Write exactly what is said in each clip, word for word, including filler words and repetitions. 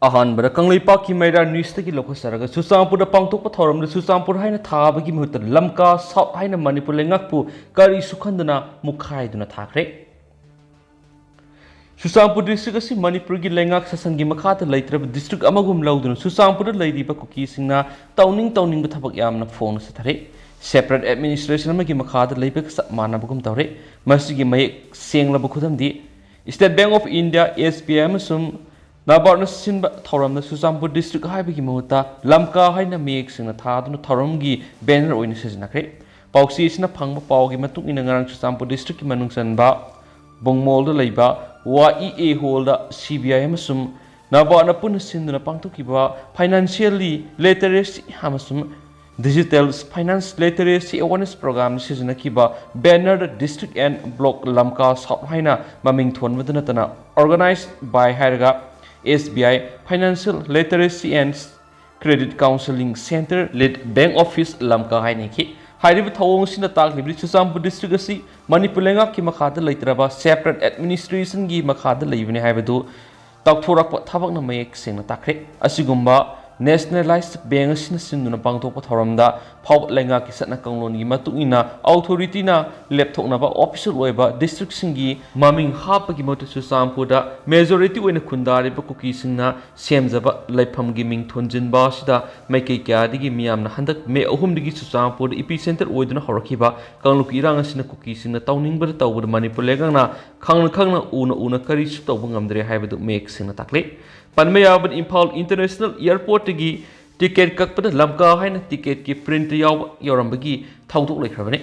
ꯑꯍꯥꯟꯕꯗ ꯀꯪꯂꯩꯄꯥꯛꯀꯤ ꯃꯩꯔꯥ ꯅ꯭ꯌꯨꯁꯇꯒꯤ ꯂꯧꯈꯠꯆꯔꯒ, ꯆꯨꯔꯆꯥꯟꯄꯨꯔꯗ ꯄꯥꯡꯊꯣꯛꯄ ꯊꯧꯔꯝꯗ ꯆꯨꯔꯆꯥꯟꯄꯨꯔ ꯍꯥꯏꯅ ꯊꯥꯕꯒꯤ ꯃꯍꯨꯠꯇ ꯂꯝꯀꯥ ꯁꯥꯎꯠ ꯍꯥꯏꯅ ꯃꯅꯤꯄꯨꯔ ꯂꯩꯉꯥꯛꯄꯨ ꯀꯔꯤꯁꯨ ꯈꯟꯗꯅ ꯃꯨꯛꯈꯥꯏꯗꯨꯅ ꯊꯥꯈ꯭ꯔꯦ꯫ ꯆꯨꯔꯆꯥꯟꯄꯨꯔ ꯗꯤꯁꯇ꯭ꯔꯤꯛ ꯑꯁꯤ ꯃꯅꯤꯄꯨꯔꯒꯤ ꯂꯩꯉꯥꯛ ꯁꯥꯁꯟꯒꯤ ꯃꯈꯥꯗ ꯂꯩꯇ꯭ꯔꯕ ꯗꯤꯁꯇ꯭ꯔꯤꯛ ꯑꯃꯒꯨꯝ ꯂꯧꯗꯨꯅ ꯆꯨꯔꯆꯥꯟꯄꯨꯔꯗ ꯂꯩꯔꯤꯕ ꯀꯨꯀꯤꯁꯤꯡꯅ ꯇꯧꯅꯤꯡ ꯇꯧꯅꯤꯡꯕ ꯊꯕꯛ ꯌꯥꯝꯅ ꯐꯣꯡꯅ ꯆꯠꯊꯔꯤ꯫ ꯁꯦꯄꯔꯦꯠ ꯑꯦꯗꯃꯤꯅꯤꯁꯇ꯭ꯔꯦꯁꯟ ꯑꯃꯒꯤ ꯃꯈꯥꯗ ꯂꯩꯕꯒ ꯆꯞ ꯃꯥꯟꯅꯕꯒꯨꯝ ꯇꯧꯔꯤ꯫ ꯃꯁꯤꯒꯤ ꯃꯌꯦꯛ ꯁꯦꯡꯂꯕ ꯈꯨꯗꯝꯗꯤ state bank of India, S B I ꯑꯃꯁꯨꯡ ꯅꯥꯕꯥꯔꯗꯅ ꯁꯤꯟꯕ ꯊꯧꯔꯝꯗ ꯆꯨꯔꯆꯥꯟꯄꯨꯔ ꯗꯤꯁꯇ꯭ꯔꯤꯛ ꯍꯥꯏꯕꯒꯤ ꯃꯍꯨꯠꯇ ꯂꯝꯀꯥ ꯍꯥꯏꯅ ꯃꯌꯦꯛ ꯁꯦꯡꯅ ꯊꯥꯗꯨꯅ ꯊꯧꯔꯝꯒꯤ ꯕꯦꯅꯔ ꯑꯣꯏꯅ ꯁꯤꯖꯤꯟꯅꯈ꯭ꯔꯦ꯫ ꯄꯥꯎꯆꯦ ꯑꯁꯤꯅ ꯐꯪꯕ ꯄꯥꯎꯒꯤ ꯃꯇꯨꯡ ꯏꯟꯅ, ꯉꯔꯥꯡ ꯆꯨꯔꯆꯥꯟꯄꯨꯔ ꯗꯤꯁꯇ꯭ꯔꯤꯛꯀꯤ ꯃꯅꯨꯡ ꯆꯟꯕ ꯕꯨꯡꯃꯣꯜꯗ ꯂꯩꯕ ꯋꯥ ꯏ ꯑꯦ ꯍꯣꯜꯗ ꯁꯤ ꯕꯤ ꯑꯥꯏ ꯑꯃꯁꯨꯡ ꯅꯥꯕꯥꯔꯗꯅ ꯄꯨꯟꯅ ꯁꯤꯟꯗꯨꯅ ꯄꯥꯡꯊꯣꯛꯈꯤꯕ ꯐꯥꯏꯅꯥꯟꯁꯤꯌꯦꯜꯂꯤ ꯂꯤꯇꯔꯦꯁꯤ ꯑꯃꯁꯨꯡ ꯗꯤꯖꯤꯇꯦꯜ ꯐꯥꯏꯅꯥꯟꯁ ꯂꯤꯇꯔꯦꯁꯤ ꯑꯦꯋꯥꯔꯅꯦꯁ ꯄ꯭ꯔꯣꯒ꯭ꯔꯥꯝꯗ ꯁꯤꯖꯤꯟꯅꯈꯤꯕ ꯕꯦꯅꯔꯗ district and block Lamka south ꯍꯥꯏꯅ ꯃꯃꯤꯡ ꯊꯣꯟꯕꯗ ꯅꯠꯇꯅ, ꯑꯣꯔꯒꯅꯥꯏꯖ ꯕꯥꯏ ꯍꯥꯏꯔꯒ S B I financial literacy and credit counselling centre, lead bank office Lamka ꯍꯥꯏꯅ ꯏꯈꯤ꯫ ꯍꯥꯏꯔꯤꯕ ꯊꯧꯑꯣꯡ ꯑꯁꯤꯅ ꯇꯥꯛꯂꯤꯕꯗꯤ ꯆꯨꯔꯆꯥꯟꯄꯨꯔ ꯗꯤꯁꯇ꯭ꯔꯤꯛ ꯑꯁꯤ ꯃꯅꯤꯄꯨꯔ ꯂꯩꯉꯥꯛꯀꯤ ꯃꯈꯥꯗ ꯂꯩꯇ꯭ꯔꯕ ꯁꯦꯄꯔꯦꯠ ꯑꯦꯗꯃꯤꯅꯤꯁꯇ꯭ꯔꯦꯁꯟꯒꯤ ꯃꯈꯥꯗ ꯂꯩꯕꯅꯤ ꯍꯥꯏꯕꯗꯨ ꯇꯥꯎꯊꯣꯔꯛꯄ ꯊꯕꯛꯅ ꯃꯌꯦꯛ ꯁꯦꯡꯅ ꯇꯥꯛꯈ꯭ꯔꯦ꯫ ꯑꯁꯤꯒꯨꯝꯕ ꯅꯦꯁꯅꯦꯂꯥꯏꯖ ꯕꯦꯡꯛ ꯑꯁꯤꯅ ꯁꯤꯟꯗꯨꯅ ꯄꯥꯡꯊꯣꯛꯄ ꯊꯧꯔꯝꯗ ꯐꯥꯎꯕ ꯂꯩꯉꯥꯛꯀꯤ ꯆꯠꯅ ꯀꯥꯡꯂꯣꯟꯒꯤ ꯃꯇꯨꯡ ꯏꯟꯅ ꯑꯣꯊꯣꯔꯤꯇꯤꯅ ꯂꯦꯞꯊꯣꯛꯅꯕ ꯑꯣꯐꯤꯁꯤꯌꯦꯜ ꯑꯣꯏꯕ ꯗꯤꯁꯇ꯭ꯔꯤꯛꯁꯤꯡꯒꯤ ꯃꯃꯤꯡ ꯍꯥꯞꯄꯒꯤ ꯃꯍꯨꯠꯇ ꯆꯨꯔꯆꯥꯟꯄꯨꯔꯗ ꯃꯦꯖꯣꯔꯤꯇꯤ ꯑꯣꯏꯅ ꯈꯨꯟꯗꯥꯔꯤꯕ ꯀꯨꯀꯤꯁꯤꯡꯅ ꯁꯦꯝꯖꯕ ꯂꯩꯐꯝꯒꯤ ꯃꯤꯡ ꯊꯣꯟꯖꯤꯟꯕ ꯑꯁꯤꯗ ꯃꯥꯏꯀꯩ ꯀꯌꯥꯗꯒꯤ ꯃꯤꯌꯥꯝꯅ ꯍꯟꯗꯛ ꯃꯦ ꯑꯍꯨꯝꯗꯒꯤ ꯆꯨꯔꯆꯥꯟꯄꯨꯔꯗ ꯏꯄꯤ ꯁꯦꯟꯇꯔ ꯑꯣꯏꯗꯨꯅ ꯍꯧꯔꯛꯈꯤꯕ ꯀꯥꯡꯂꯨꯞꯀꯤ ꯏꯔꯥꯡ ꯑꯁꯤꯅ ꯀꯨꯀꯤꯁꯤꯡꯅ ꯇꯧꯅꯤꯡꯕꯗ ꯇꯧꯕꯗ ꯃꯅꯤꯄꯨꯔ ꯂꯩꯉꯥꯛꯅ ꯈꯪꯅ ꯈꯪꯅ ꯎꯅ ꯎꯅ ꯀꯔꯤꯁꯨ ꯇꯧꯕ ꯉꯝꯗ꯭ꯔꯦ ꯍꯥꯏꯕꯗꯨ ꯃꯌꯦꯛ ꯁꯦꯡꯅ ꯇꯥꯛꯂꯤ꯫ ꯄꯟꯕ ꯌꯥꯕꯗ ꯏꯝꯐꯥꯜ ꯏꯟꯇꯔꯅꯦꯁꯅꯦꯜ ꯑꯦꯌꯔꯄꯣꯔꯠꯇꯒꯤ ꯇꯤꯀꯦꯠ ꯀꯛꯄꯗ ꯂꯝꯀꯥ ꯍꯥꯏꯅ ꯇꯤꯀꯦꯠꯀꯤ ꯄ꯭ꯔꯤꯟꯠ ꯌꯥꯎꯕ ꯌꯥꯎꯔꯝꯕꯒꯤ ꯊꯧꯗꯣꯛ ꯂꯩꯈ꯭ꯔꯕꯅꯤ꯫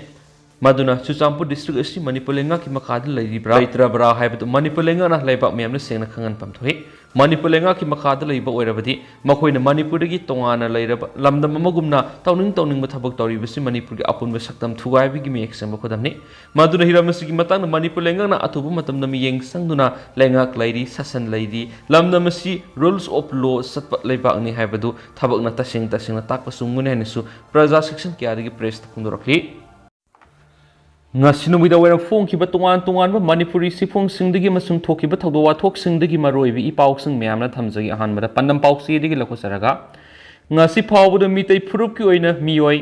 ꯃꯗꯨꯅ ꯆꯨꯔꯆꯥꯟꯄꯨꯔ ꯗꯤꯁꯇ꯭ꯔꯤꯛ ꯑꯁꯤ ꯃꯅꯤꯄꯨꯔ ꯂꯩꯉꯥꯛꯀꯤ ꯃꯈꯥꯗ ꯂꯩꯔꯤꯕ꯭ꯔꯥ ꯂꯩꯇ꯭ꯔꯕ꯭ꯔꯥ ꯍꯥꯏꯕꯗꯨ ꯃꯅꯤꯄꯨꯔ ꯂꯩꯉꯥꯛꯅ ꯂꯩꯕꯥꯛ ꯃꯤꯌꯥꯝꯅ ꯁꯦꯡꯅ ꯈꯪꯍꯟꯐꯝ ꯊꯣꯛꯏ꯫ ꯃꯅꯤꯄꯨꯔ ꯂꯩꯉꯥꯛꯀꯤ ꯃꯈꯥꯗ ꯂꯩꯕ ꯑꯣꯏꯔꯕꯗꯤ ꯃꯈꯣꯏꯅ ꯃꯅꯤꯄꯨꯔꯗꯒꯤ ꯇꯣꯉꯥꯟꯅ ꯂꯩꯔꯕ ꯂꯝꯗꯝ ꯑꯃꯒꯨꯝꯅ ꯇꯧꯅꯤꯡ ꯇꯧꯅꯤꯡꯕ ꯊꯕꯛ ꯇꯧꯔꯤꯕꯁꯤ ꯃꯅꯤꯄꯨꯔꯒꯤ ꯑꯄꯨꯟꯕ ꯁꯛꯇꯝ ꯊꯨꯒꯥꯏꯕꯒꯤ ꯃꯌꯦꯛ ꯁꯦꯡꯕ ꯈꯨꯗꯝꯅꯤ꯫ ꯃꯗꯨꯅ ꯍꯤꯔꯝ ꯑꯁꯤꯒꯤ ꯃꯇꯥꯡꯗ ꯃꯅꯤꯄꯨꯔ ꯂꯩꯉꯥꯛꯅ ꯑꯊꯨꯕ ꯃꯇꯝꯗ ꯃꯤꯠꯌꯦꯡ ꯆꯪꯗꯨꯅ ꯂꯩꯉꯥꯛ ꯂꯩꯔꯤ, ꯁꯥꯁꯟ ꯂꯩꯔꯤ, ꯂꯝꯗꯝ ꯑꯁꯤ ꯔꯨꯜꯁ ꯑꯣꯐ ꯂꯣ ꯆꯠꯄ ꯂꯩꯕꯥꯛꯅꯤ ꯍꯥꯏꯕꯗꯨ ꯊꯕꯛꯅ ꯇꯁꯦꯡ ꯇꯁꯦꯡꯅ ꯇꯥꯛꯄ ꯆꯨꯝꯒꯅꯤ ꯍꯥꯏꯅꯁꯨ ꯄ꯭ꯔꯖꯥ ꯁꯦꯛꯁꯟ ꯀꯌꯥꯗꯒꯤ ꯄ꯭ꯔꯦꯁꯇ ꯐꯣꯡꯗꯣꯔꯛꯂꯤ꯫ ꯉꯁꯤ ꯅꯨꯃꯤꯗꯥꯡ ꯋꯥꯏꯔꯝ ꯐꯣꯡꯈꯤꯕ ꯇꯣꯉꯥꯟ ꯇꯣꯉꯥꯟꯕ ꯃꯅꯤꯄꯨꯔꯤ ꯁꯤꯐꯣꯡꯁꯤꯡꯗꯒꯤ ꯑꯃꯁꯨꯡ ꯊꯣꯛꯈꯤꯕ ꯊꯧꯗꯣꯛ ꯋꯥꯊꯣꯛꯁꯤꯡꯗꯒꯤ ꯃꯔꯨꯑꯣꯏꯕ ꯏ ꯄꯥꯎꯁꯤꯡ ꯃꯌꯥꯝꯅ ꯊꯝꯖꯒꯦ꯫ ꯑꯍꯥꯟꯕꯗ ꯄꯥꯟꯗꯝ ꯄꯥꯎꯆꯦꯗꯒꯤ ꯂꯧꯈꯠꯆꯔꯒ, ꯉꯁꯤ ꯐꯥꯎꯕꯗ ꯃꯤꯇꯩ ꯐꯨꯔꯨꯞꯀꯤ ꯑꯣꯏꯅ ꯃꯤꯑꯣꯏ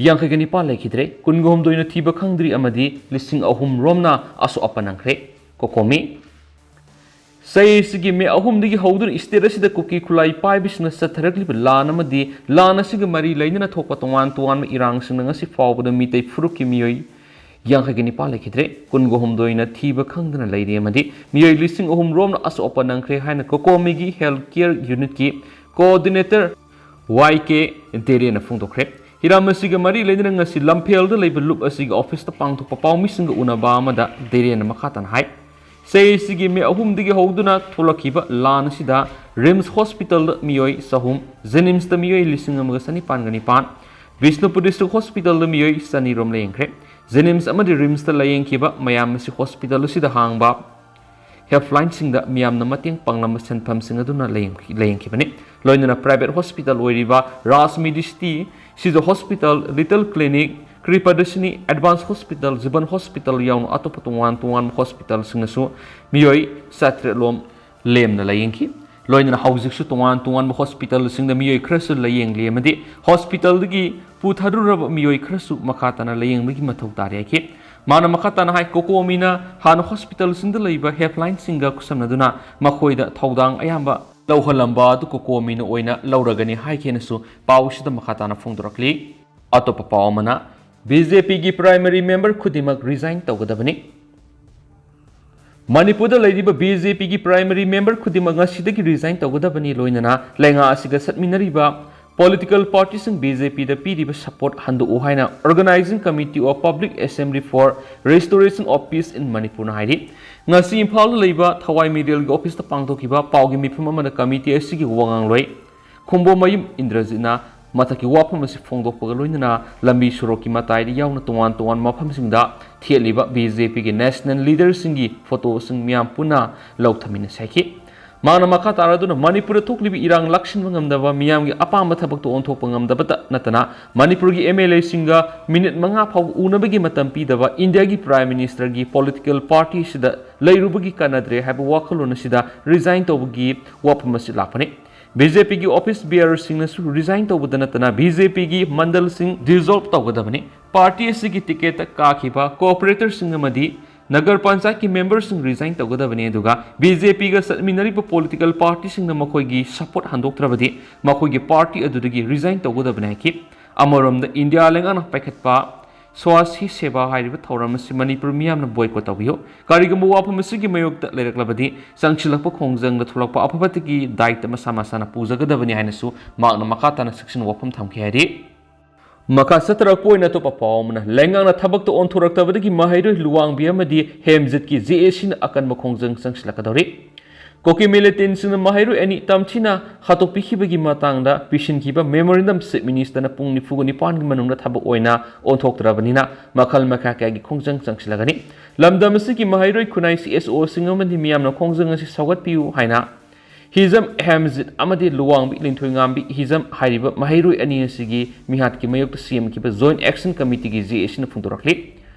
ꯌꯥꯡꯈꯩꯒ ꯅꯤꯄꯥꯟ ꯂꯩꯈꯤꯗ꯭ꯔꯦ, ꯀꯨꯟꯒ ꯍꯨꯝꯗꯣꯏꯅ ꯊꯤꯕ ꯈꯪꯗ꯭ꯔꯤ ꯑꯃꯗꯤ ꯂꯤꯁꯤꯡ ꯑꯍꯨꯝ ꯔꯣꯝꯅ ꯑꯁꯣꯛ ꯑꯄꯟ ꯅꯪꯈ꯭ꯔꯦ꯫ ꯀꯣꯀꯣꯃꯤ꯫ ꯆꯍꯤꯁꯤꯒꯤ ꯃꯦ ꯑꯍꯨꯝꯗꯒꯤ ꯍꯧꯗꯨꯅ state ꯑꯁꯤꯗ ꯀꯨꯀꯤ ꯈꯨꯠꯂꯥꯏ ꯄꯥꯏꯕꯁꯤꯡꯅ ꯆꯠꯊꯔꯛꯂꯤꯕ ꯂꯥꯟ ꯑꯃꯗꯤ ꯂꯥꯟ ꯑꯁꯤꯒ ꯃꯔꯤ ꯂꯩꯅꯅ ꯊꯣꯛꯄ ꯇꯣꯉꯥꯟ ꯇꯣꯉꯥꯟꯕ ꯏꯔꯥꯡꯁꯤꯡꯅ ꯉꯁꯤ ꯐꯥꯎꯕꯗ ꯃꯤꯇꯩ ꯐꯨꯔꯨꯞꯀꯤ ꯃꯤꯑꯣꯏ ꯌꯥꯡꯈꯩꯒ ꯅꯤꯄꯥꯟ ꯂꯩꯈꯤꯗ꯭ꯔꯦ, ꯀꯨꯟꯒ ꯍꯨꯝꯗꯣꯏꯅ ꯊꯤꯕ ꯈꯪꯗꯅ ꯂꯩꯔꯦ ꯑꯃꯗꯤ ꯃꯤꯑꯣꯏ ꯂꯤꯁꯤꯡ ꯑꯍꯨꯝ ꯔꯣꯝꯅ ꯑꯁꯣꯛ ꯑꯄꯟ ꯅꯪꯈ꯭ꯔꯦ ꯍꯥꯏꯅ ꯀꯣꯀꯣꯃꯤꯒꯤ health care unitꯀꯤ coordinator ꯋꯥꯏ ꯀꯦ ꯗꯦꯔꯦꯅ ꯐꯣꯡꯗꯣꯛꯈ꯭ꯦ꯫ ꯍꯤꯔꯝ ꯑꯁꯤꯒ ꯃꯔꯤ ꯂꯩꯅꯅ ꯉꯁꯤ ꯂꯝꯐꯦꯜꯗ ꯂꯩꯕ ꯂꯨꯞ ꯑꯁꯤꯒꯤ officeꯇ ꯄꯥꯡꯊꯣꯛꯄ ꯄꯥꯎꯃꯤꯁꯤꯡꯒ ꯎꯅꯕ ꯑꯃꯗ ꯗꯦꯔꯦꯅ ꯃꯈꯥ ꯇꯥꯅ ꯍꯥꯏ, ꯆꯍꯤꯁꯤꯒꯤ ꯃꯦ ꯑꯍꯨꯝꯗꯒꯤ ꯍꯧꯗꯨꯅ ꯊꯣꯛꯂꯛꯈꯤꯕ ꯂꯥꯟ ꯑꯁꯤꯗ RIMS hospitalꯗ ꯃꯤꯑꯣꯏ ꯆꯍꯨꯝ, JNIMSꯇ ꯃꯤꯑꯣꯏ ꯂꯤꯁꯤꯡ ꯑꯃꯒ ꯆꯅꯤꯄꯥꯟꯒ ꯅꯤꯄꯥꯟ, ꯕꯤꯁꯅꯨꯄꯨꯔ district hospitalꯗ ꯃꯤꯑꯣꯏ ꯆꯅꯤ ꯔꯣꯝ ꯂꯥꯌꯦꯡꯈ꯭ꯔꯦ꯫ JNIMS ꯑꯃꯗꯤ RIMSꯇ ꯂꯥꯌꯦꯡꯈꯤꯕ ꯃꯌꯥꯝ ꯑꯁꯤ hospital ꯑꯁꯤꯗ ꯍꯥꯡꯕ helplineꯁꯤꯡꯗ ꯃꯤꯌꯥꯝꯅ ꯃꯇꯦꯡ ꯄꯥꯡꯂꯝꯕ ꯁꯦꯟꯐꯝꯁꯤꯡ ꯑꯗꯨꯅ ꯂꯥꯌꯦꯡ-, ꯂꯥꯌꯦꯡꯈꯤꯕꯅꯤ꯫ ꯂꯣꯏꯅꯅ private hospital ꯑꯣꯏꯔꯤꯕ Raj Medicity, Sijo Hospital, Little Clinic, Kripadashini, Advance Hospital, Jiban Hospital ꯌꯥꯎꯅ ꯑꯇꯣꯞꯄ ꯇꯣꯉꯥꯟ ꯇꯣꯉꯥꯟꯕ hospitalꯁꯤꯡꯅꯁꯨ ꯃꯤꯑꯣꯏ ꯆꯥꯇ꯭ꯔꯦꯠ ꯂꯣꯝ ꯂꯦꯝꯅ ꯂꯥꯌꯦꯡꯈꯤ꯫ ꯂꯣꯏꯅꯅ ꯍꯧꯖꯤꯛꯁꯨ ꯇꯣꯉꯥꯟ ꯇꯣꯉꯥꯟꯕ hospitalꯁꯤꯡꯗ ꯃꯤꯑꯣꯏ ꯈꯔꯁꯨ ꯂꯥꯌꯦꯡꯂꯤ ꯑꯃꯗꯤ hospitalꯗꯒꯤ ꯄꯨꯊꯔꯨꯔꯕ ꯃꯤꯑꯣꯏ ꯈꯔꯁꯨ ꯃꯈꯥ ꯇꯥꯅ ꯂꯥꯌꯦꯡꯕꯒꯤ ꯃꯊꯧ ꯇꯥꯔꯤ ꯍꯥꯏꯈꯤ꯫ ꯃꯥꯅ ꯃꯈꯥ ꯇꯥꯅ ꯍꯥꯏ, ꯀꯣꯀꯣꯃꯤꯅ ꯍꯥꯟꯅ hospitalꯁꯤꯡꯗ ꯂꯩꯕ helplineꯁꯤꯡꯒ ꯈꯨꯠꯁꯝꯅꯗꯨꯅ ꯃꯈꯣꯏꯗ ꯊꯧꯗꯥꯡ ꯑꯌꯥꯝꯕ ꯂꯧꯍꯜꯂꯝꯕ ꯑꯗꯨ ꯀꯣꯀꯣꯃꯤꯅ ꯑꯣꯏꯅ ꯂꯧꯔꯒꯅꯤ ꯍꯥꯏꯈꯤꯅꯁꯨ ꯄꯥꯎꯁꯤꯗ ꯃꯈꯥ ꯇꯥꯅ ꯐꯣꯡꯗꯣꯔꯛꯂꯤ꯫ ꯑꯇꯣꯞꯄ ꯄꯥꯎ ꯑꯃꯅ, BJPꯒꯤ primary member ꯈꯨꯗꯤꯡꯃꯛ resign ꯇꯧꯒꯗꯕꯅꯤ꯫ ꯃꯅꯤꯄꯨꯔꯗ ꯂꯩꯔꯤꯕ BJPꯒꯤ primary member ꯈꯨꯗꯤꯡꯃꯛ ꯉꯁꯤꯗꯒꯤ resign ꯇꯧꯒꯗꯕꯅꯤ, ꯂꯣꯏꯅꯅ ꯂꯩꯉꯥꯛ ꯑꯁꯤꯒ ꯆꯠꯃꯤꯟꯅꯔꯤꯕ political partyꯁꯤꯡ BJPꯗ ꯄꯤꯔꯤꯕ support ꯍꯟꯗꯣꯛꯎ ꯍꯥꯏꯅ Organising Committee of Public Assembly for Restoration of Peace in Manipurꯅ ꯍꯥꯏꯔꯤ꯫ ꯉꯁꯤ ꯏꯝꯐꯥꯜꯗ ꯂꯩꯕ ꯊꯋꯥꯏ ꯃꯤꯔꯦꯜꯒꯤ officeꯇ ꯄꯥꯡꯊꯣꯛꯈꯤꯕ ꯄꯥꯎꯒꯤ ꯃꯤꯐꯝ ꯑꯃꯗ committee ꯑꯁꯤꯒꯤ ꯋꯥꯉꯥꯡꯂꯣꯏ ꯈꯣꯡꯕꯣꯝꯃꯌꯨꯝ ꯏꯟꯗ꯭ꯔꯖꯤꯠꯅ ꯃꯊꯛꯀꯤ ꯋꯥꯐꯝ ꯑꯁꯤ ꯐꯣꯡꯗꯣꯛꯄꯒ ꯂꯣꯏꯅꯅ ꯂꯝꯕꯤ ꯁꯣꯔꯣꯛꯀꯤ ꯃꯇꯥꯏꯗ ꯌꯥꯎꯅ ꯇꯣꯉꯥꯟ ꯇꯣꯉꯥꯟꯕ ꯃꯐꯝꯁꯤꯡꯗ ꯊꯦꯠꯂꯤꯕ BJPꯒꯤ national leaderꯁꯤꯡꯒꯤ photoꯁꯤꯡ ꯃꯤꯌꯥꯝ ꯄꯨꯟꯅ ꯂꯧꯊꯃꯤꯟꯅꯁꯤ ꯍꯥꯏꯈꯤ꯫ ꯃꯍꯥꯛꯅ ꯃꯈꯥ ꯇꯥꯔꯗꯨꯅ ꯃꯅꯤꯄꯨꯔꯗ ꯊꯣꯛꯂꯤꯕ ꯏꯔꯥꯡ ꯂꯥꯛꯁꯤꯟꯕ ꯉꯝꯗꯕ, ꯃꯤꯌꯥꯝꯒꯤ ꯑꯄꯥꯝꯕ ꯊꯕꯛꯇꯣ ꯑꯣꯟꯊꯣꯛꯄ ꯉꯝꯗꯕꯇ ꯅꯠꯇꯅ ꯃꯅꯤꯄꯨꯔꯒꯤ M L A ꯁꯤꯡꯒ ꯃꯤꯅꯤꯠ ꯃꯉꯥ ꯐꯥꯎꯕ ꯎꯅꯕꯒꯤ ꯃꯇꯝ ꯄꯤꯗꯕ ꯏꯟꯗꯤꯌꯥꯒꯤ Prime Minister ꯒꯤ political party ꯁꯤꯗ ꯂꯩꯔꯨꯕꯒꯤ ꯀꯥꯟꯅꯗ꯭ꯔꯦ ꯍꯥꯏꯕ ꯋꯥꯈꯜꯂꯣꯟ ꯑꯁꯤꯗ resign ꯇꯧꯕꯒꯤ ꯋꯥꯐꯝ ꯑꯁꯤ ꯂꯥꯛꯄꯅꯤ꯫ B J P ꯒꯤ office bearer ꯁꯤꯡꯅꯁꯨ resign ꯇꯧꯕꯗ ꯅꯠꯇꯅ B J P ꯒꯤ ꯃꯟꯗꯜꯁꯤꯡ dissolve ꯇꯧꯒꯗꯕꯅꯤ꯫ Party ꯑꯁꯤꯒꯤ ticket ꯇ ꯀꯥꯈꯤꯕ corporator ꯁꯤꯡ ꯑꯃꯗꯤ ꯅꯒꯔ ꯄꯟꯆꯥꯌꯠꯀꯤ member ꯁꯤꯡ resign ꯇꯧꯒꯗꯕꯅꯤ, ꯑꯗꯨꯒ B J P ꯒ ꯆꯠꯃꯤꯟꯅꯔꯤꯕ political party ꯁꯤꯡꯅ ꯃꯈꯣꯏꯒꯤ support ꯍꯟꯗꯣꯛꯇ꯭ꯔꯕꯗꯤ ꯃꯈꯣꯏꯒꯤ party ꯑꯗꯨꯗꯒꯤ resign ꯇꯧꯒꯗꯕꯅꯤ ꯍꯥꯏꯈꯤ꯫ ꯑꯃꯔꯣꯝꯗ ꯏꯟꯗꯤꯌꯥ ꯂꯩꯉꯥꯛꯅ ꯄꯥꯏꯈꯠꯄ ꯁ꯭ꯋꯥꯁꯤ ꯁꯦꯕꯥ ꯍꯥꯏꯔꯤꯕ ꯊꯧꯔꯝ ꯑꯁꯤ ꯃꯅꯤꯄꯨꯔ ꯃꯤꯌꯥꯝꯅ boycott ꯇꯧꯕꯤꯌꯨ꯫ ꯀꯔꯤꯒꯨꯝꯕ ꯋꯥꯐꯝ ꯑꯁꯤꯒꯤ ꯃꯥꯌꯣꯛꯇ ꯂꯩꯔꯛꯂꯕꯗꯤ ꯆꯪꯁꯤꯜꯂꯛꯄ ꯈꯣꯡꯖꯪꯗ ꯊꯣꯛꯂꯛꯄ ꯑꯐ ꯐꯠꯇꯒꯤ ꯗꯥꯏꯇ ꯃꯁꯥ ꯃꯁꯥꯅ ꯄꯨꯖꯒꯗꯕꯅꯤ ꯍꯥꯏꯅꯁꯨ ꯃꯍꯥꯛꯅ ꯃꯈꯥ ꯇꯥꯅ ꯆꯦꯛꯁꯤꯟ ꯋꯥꯐꯝ ꯊꯝꯈꯤ ꯍꯥꯏꯔꯤ꯫ ꯃꯈꯥ ꯆꯠꯊꯔꯛꯄ ꯑꯣꯏꯅ ꯑꯇꯣꯞꯄ ꯄꯥꯎ ꯑꯃꯅ, ꯂꯩꯉꯥꯛꯅ ꯊꯕꯛꯇ ꯑꯣꯟꯊꯣꯔꯛꯇꯕꯗꯒꯤ ꯃꯍꯩꯔꯣꯏ ꯂꯨꯋꯥꯡꯕꯤ ꯑꯃꯗꯤ ꯍꯦꯝꯖꯤꯠꯀꯤ J A C ꯅ ꯑꯀꯟꯕ ꯈꯣꯡꯖꯪ ꯆꯪꯁꯤꯜꯂꯛꯀꯗꯧꯔꯤ꯫ ꯀꯨꯀꯤ militant ꯁꯤꯡꯅ ꯃꯍꯩꯔꯣꯏ ꯑꯅꯤ ꯇꯝꯊꯤꯅ ꯍꯥꯠꯇꯣꯛꯄꯤꯈꯤꯕꯒꯤ ꯃꯇꯥꯡꯗ ꯄꯤꯁꯤꯟꯈꯤꯕ memorandum Chief Minister ꯅ ꯄꯨꯡ ꯅꯤꯐꯨꯒ ꯅꯤꯄꯥꯟꯒꯤ ꯃꯅꯨꯡꯗ ꯊꯕꯛ ꯑꯣꯏꯅ ꯑꯣꯟꯊꯣꯛꯇ꯭ꯔꯕꯅꯤꯅ ꯃꯈꯜ ꯃꯈꯥ ꯀꯌꯥꯒꯤ ꯈꯣꯡꯖꯪ ꯆꯪꯁꯤꯜꯂꯒꯅꯤ꯫ ꯂꯝꯗꯝ ꯑꯁꯤꯒꯤ ꯃꯍꯩꯔꯣꯏ ꯈꯨꯟꯅꯥꯏ C S O ꯁꯤꯡ ꯑꯃꯗꯤ ꯃꯤꯌꯥꯝꯅ ꯈꯣꯡꯖꯪ ꯑꯁꯤ ꯁꯧꯒꯠꯄꯤꯌꯨ ꯍꯥꯏꯅ ꯍꯤꯖꯝ ꯍꯦꯝꯖꯤꯠ ꯑꯃꯗꯤ ꯂꯨꯋꯥꯡꯕꯤ ꯂꯤꯟꯊꯣꯏꯉꯥꯝꯕꯤ ꯍꯤꯖꯝ ꯍꯥꯏꯔꯤꯕ ꯃꯍꯩꯔꯣꯏ ꯑꯅꯤ ꯑꯁꯤꯒꯤ ꯃꯤꯍꯥꯠꯀꯤ ꯃꯥꯌꯣꯛꯇ ꯁꯦꯝꯈꯤꯕ Joint Action Committee ꯒꯤ J A C ꯅ ꯐꯣꯡꯗꯣꯔꯛꯂꯤ꯫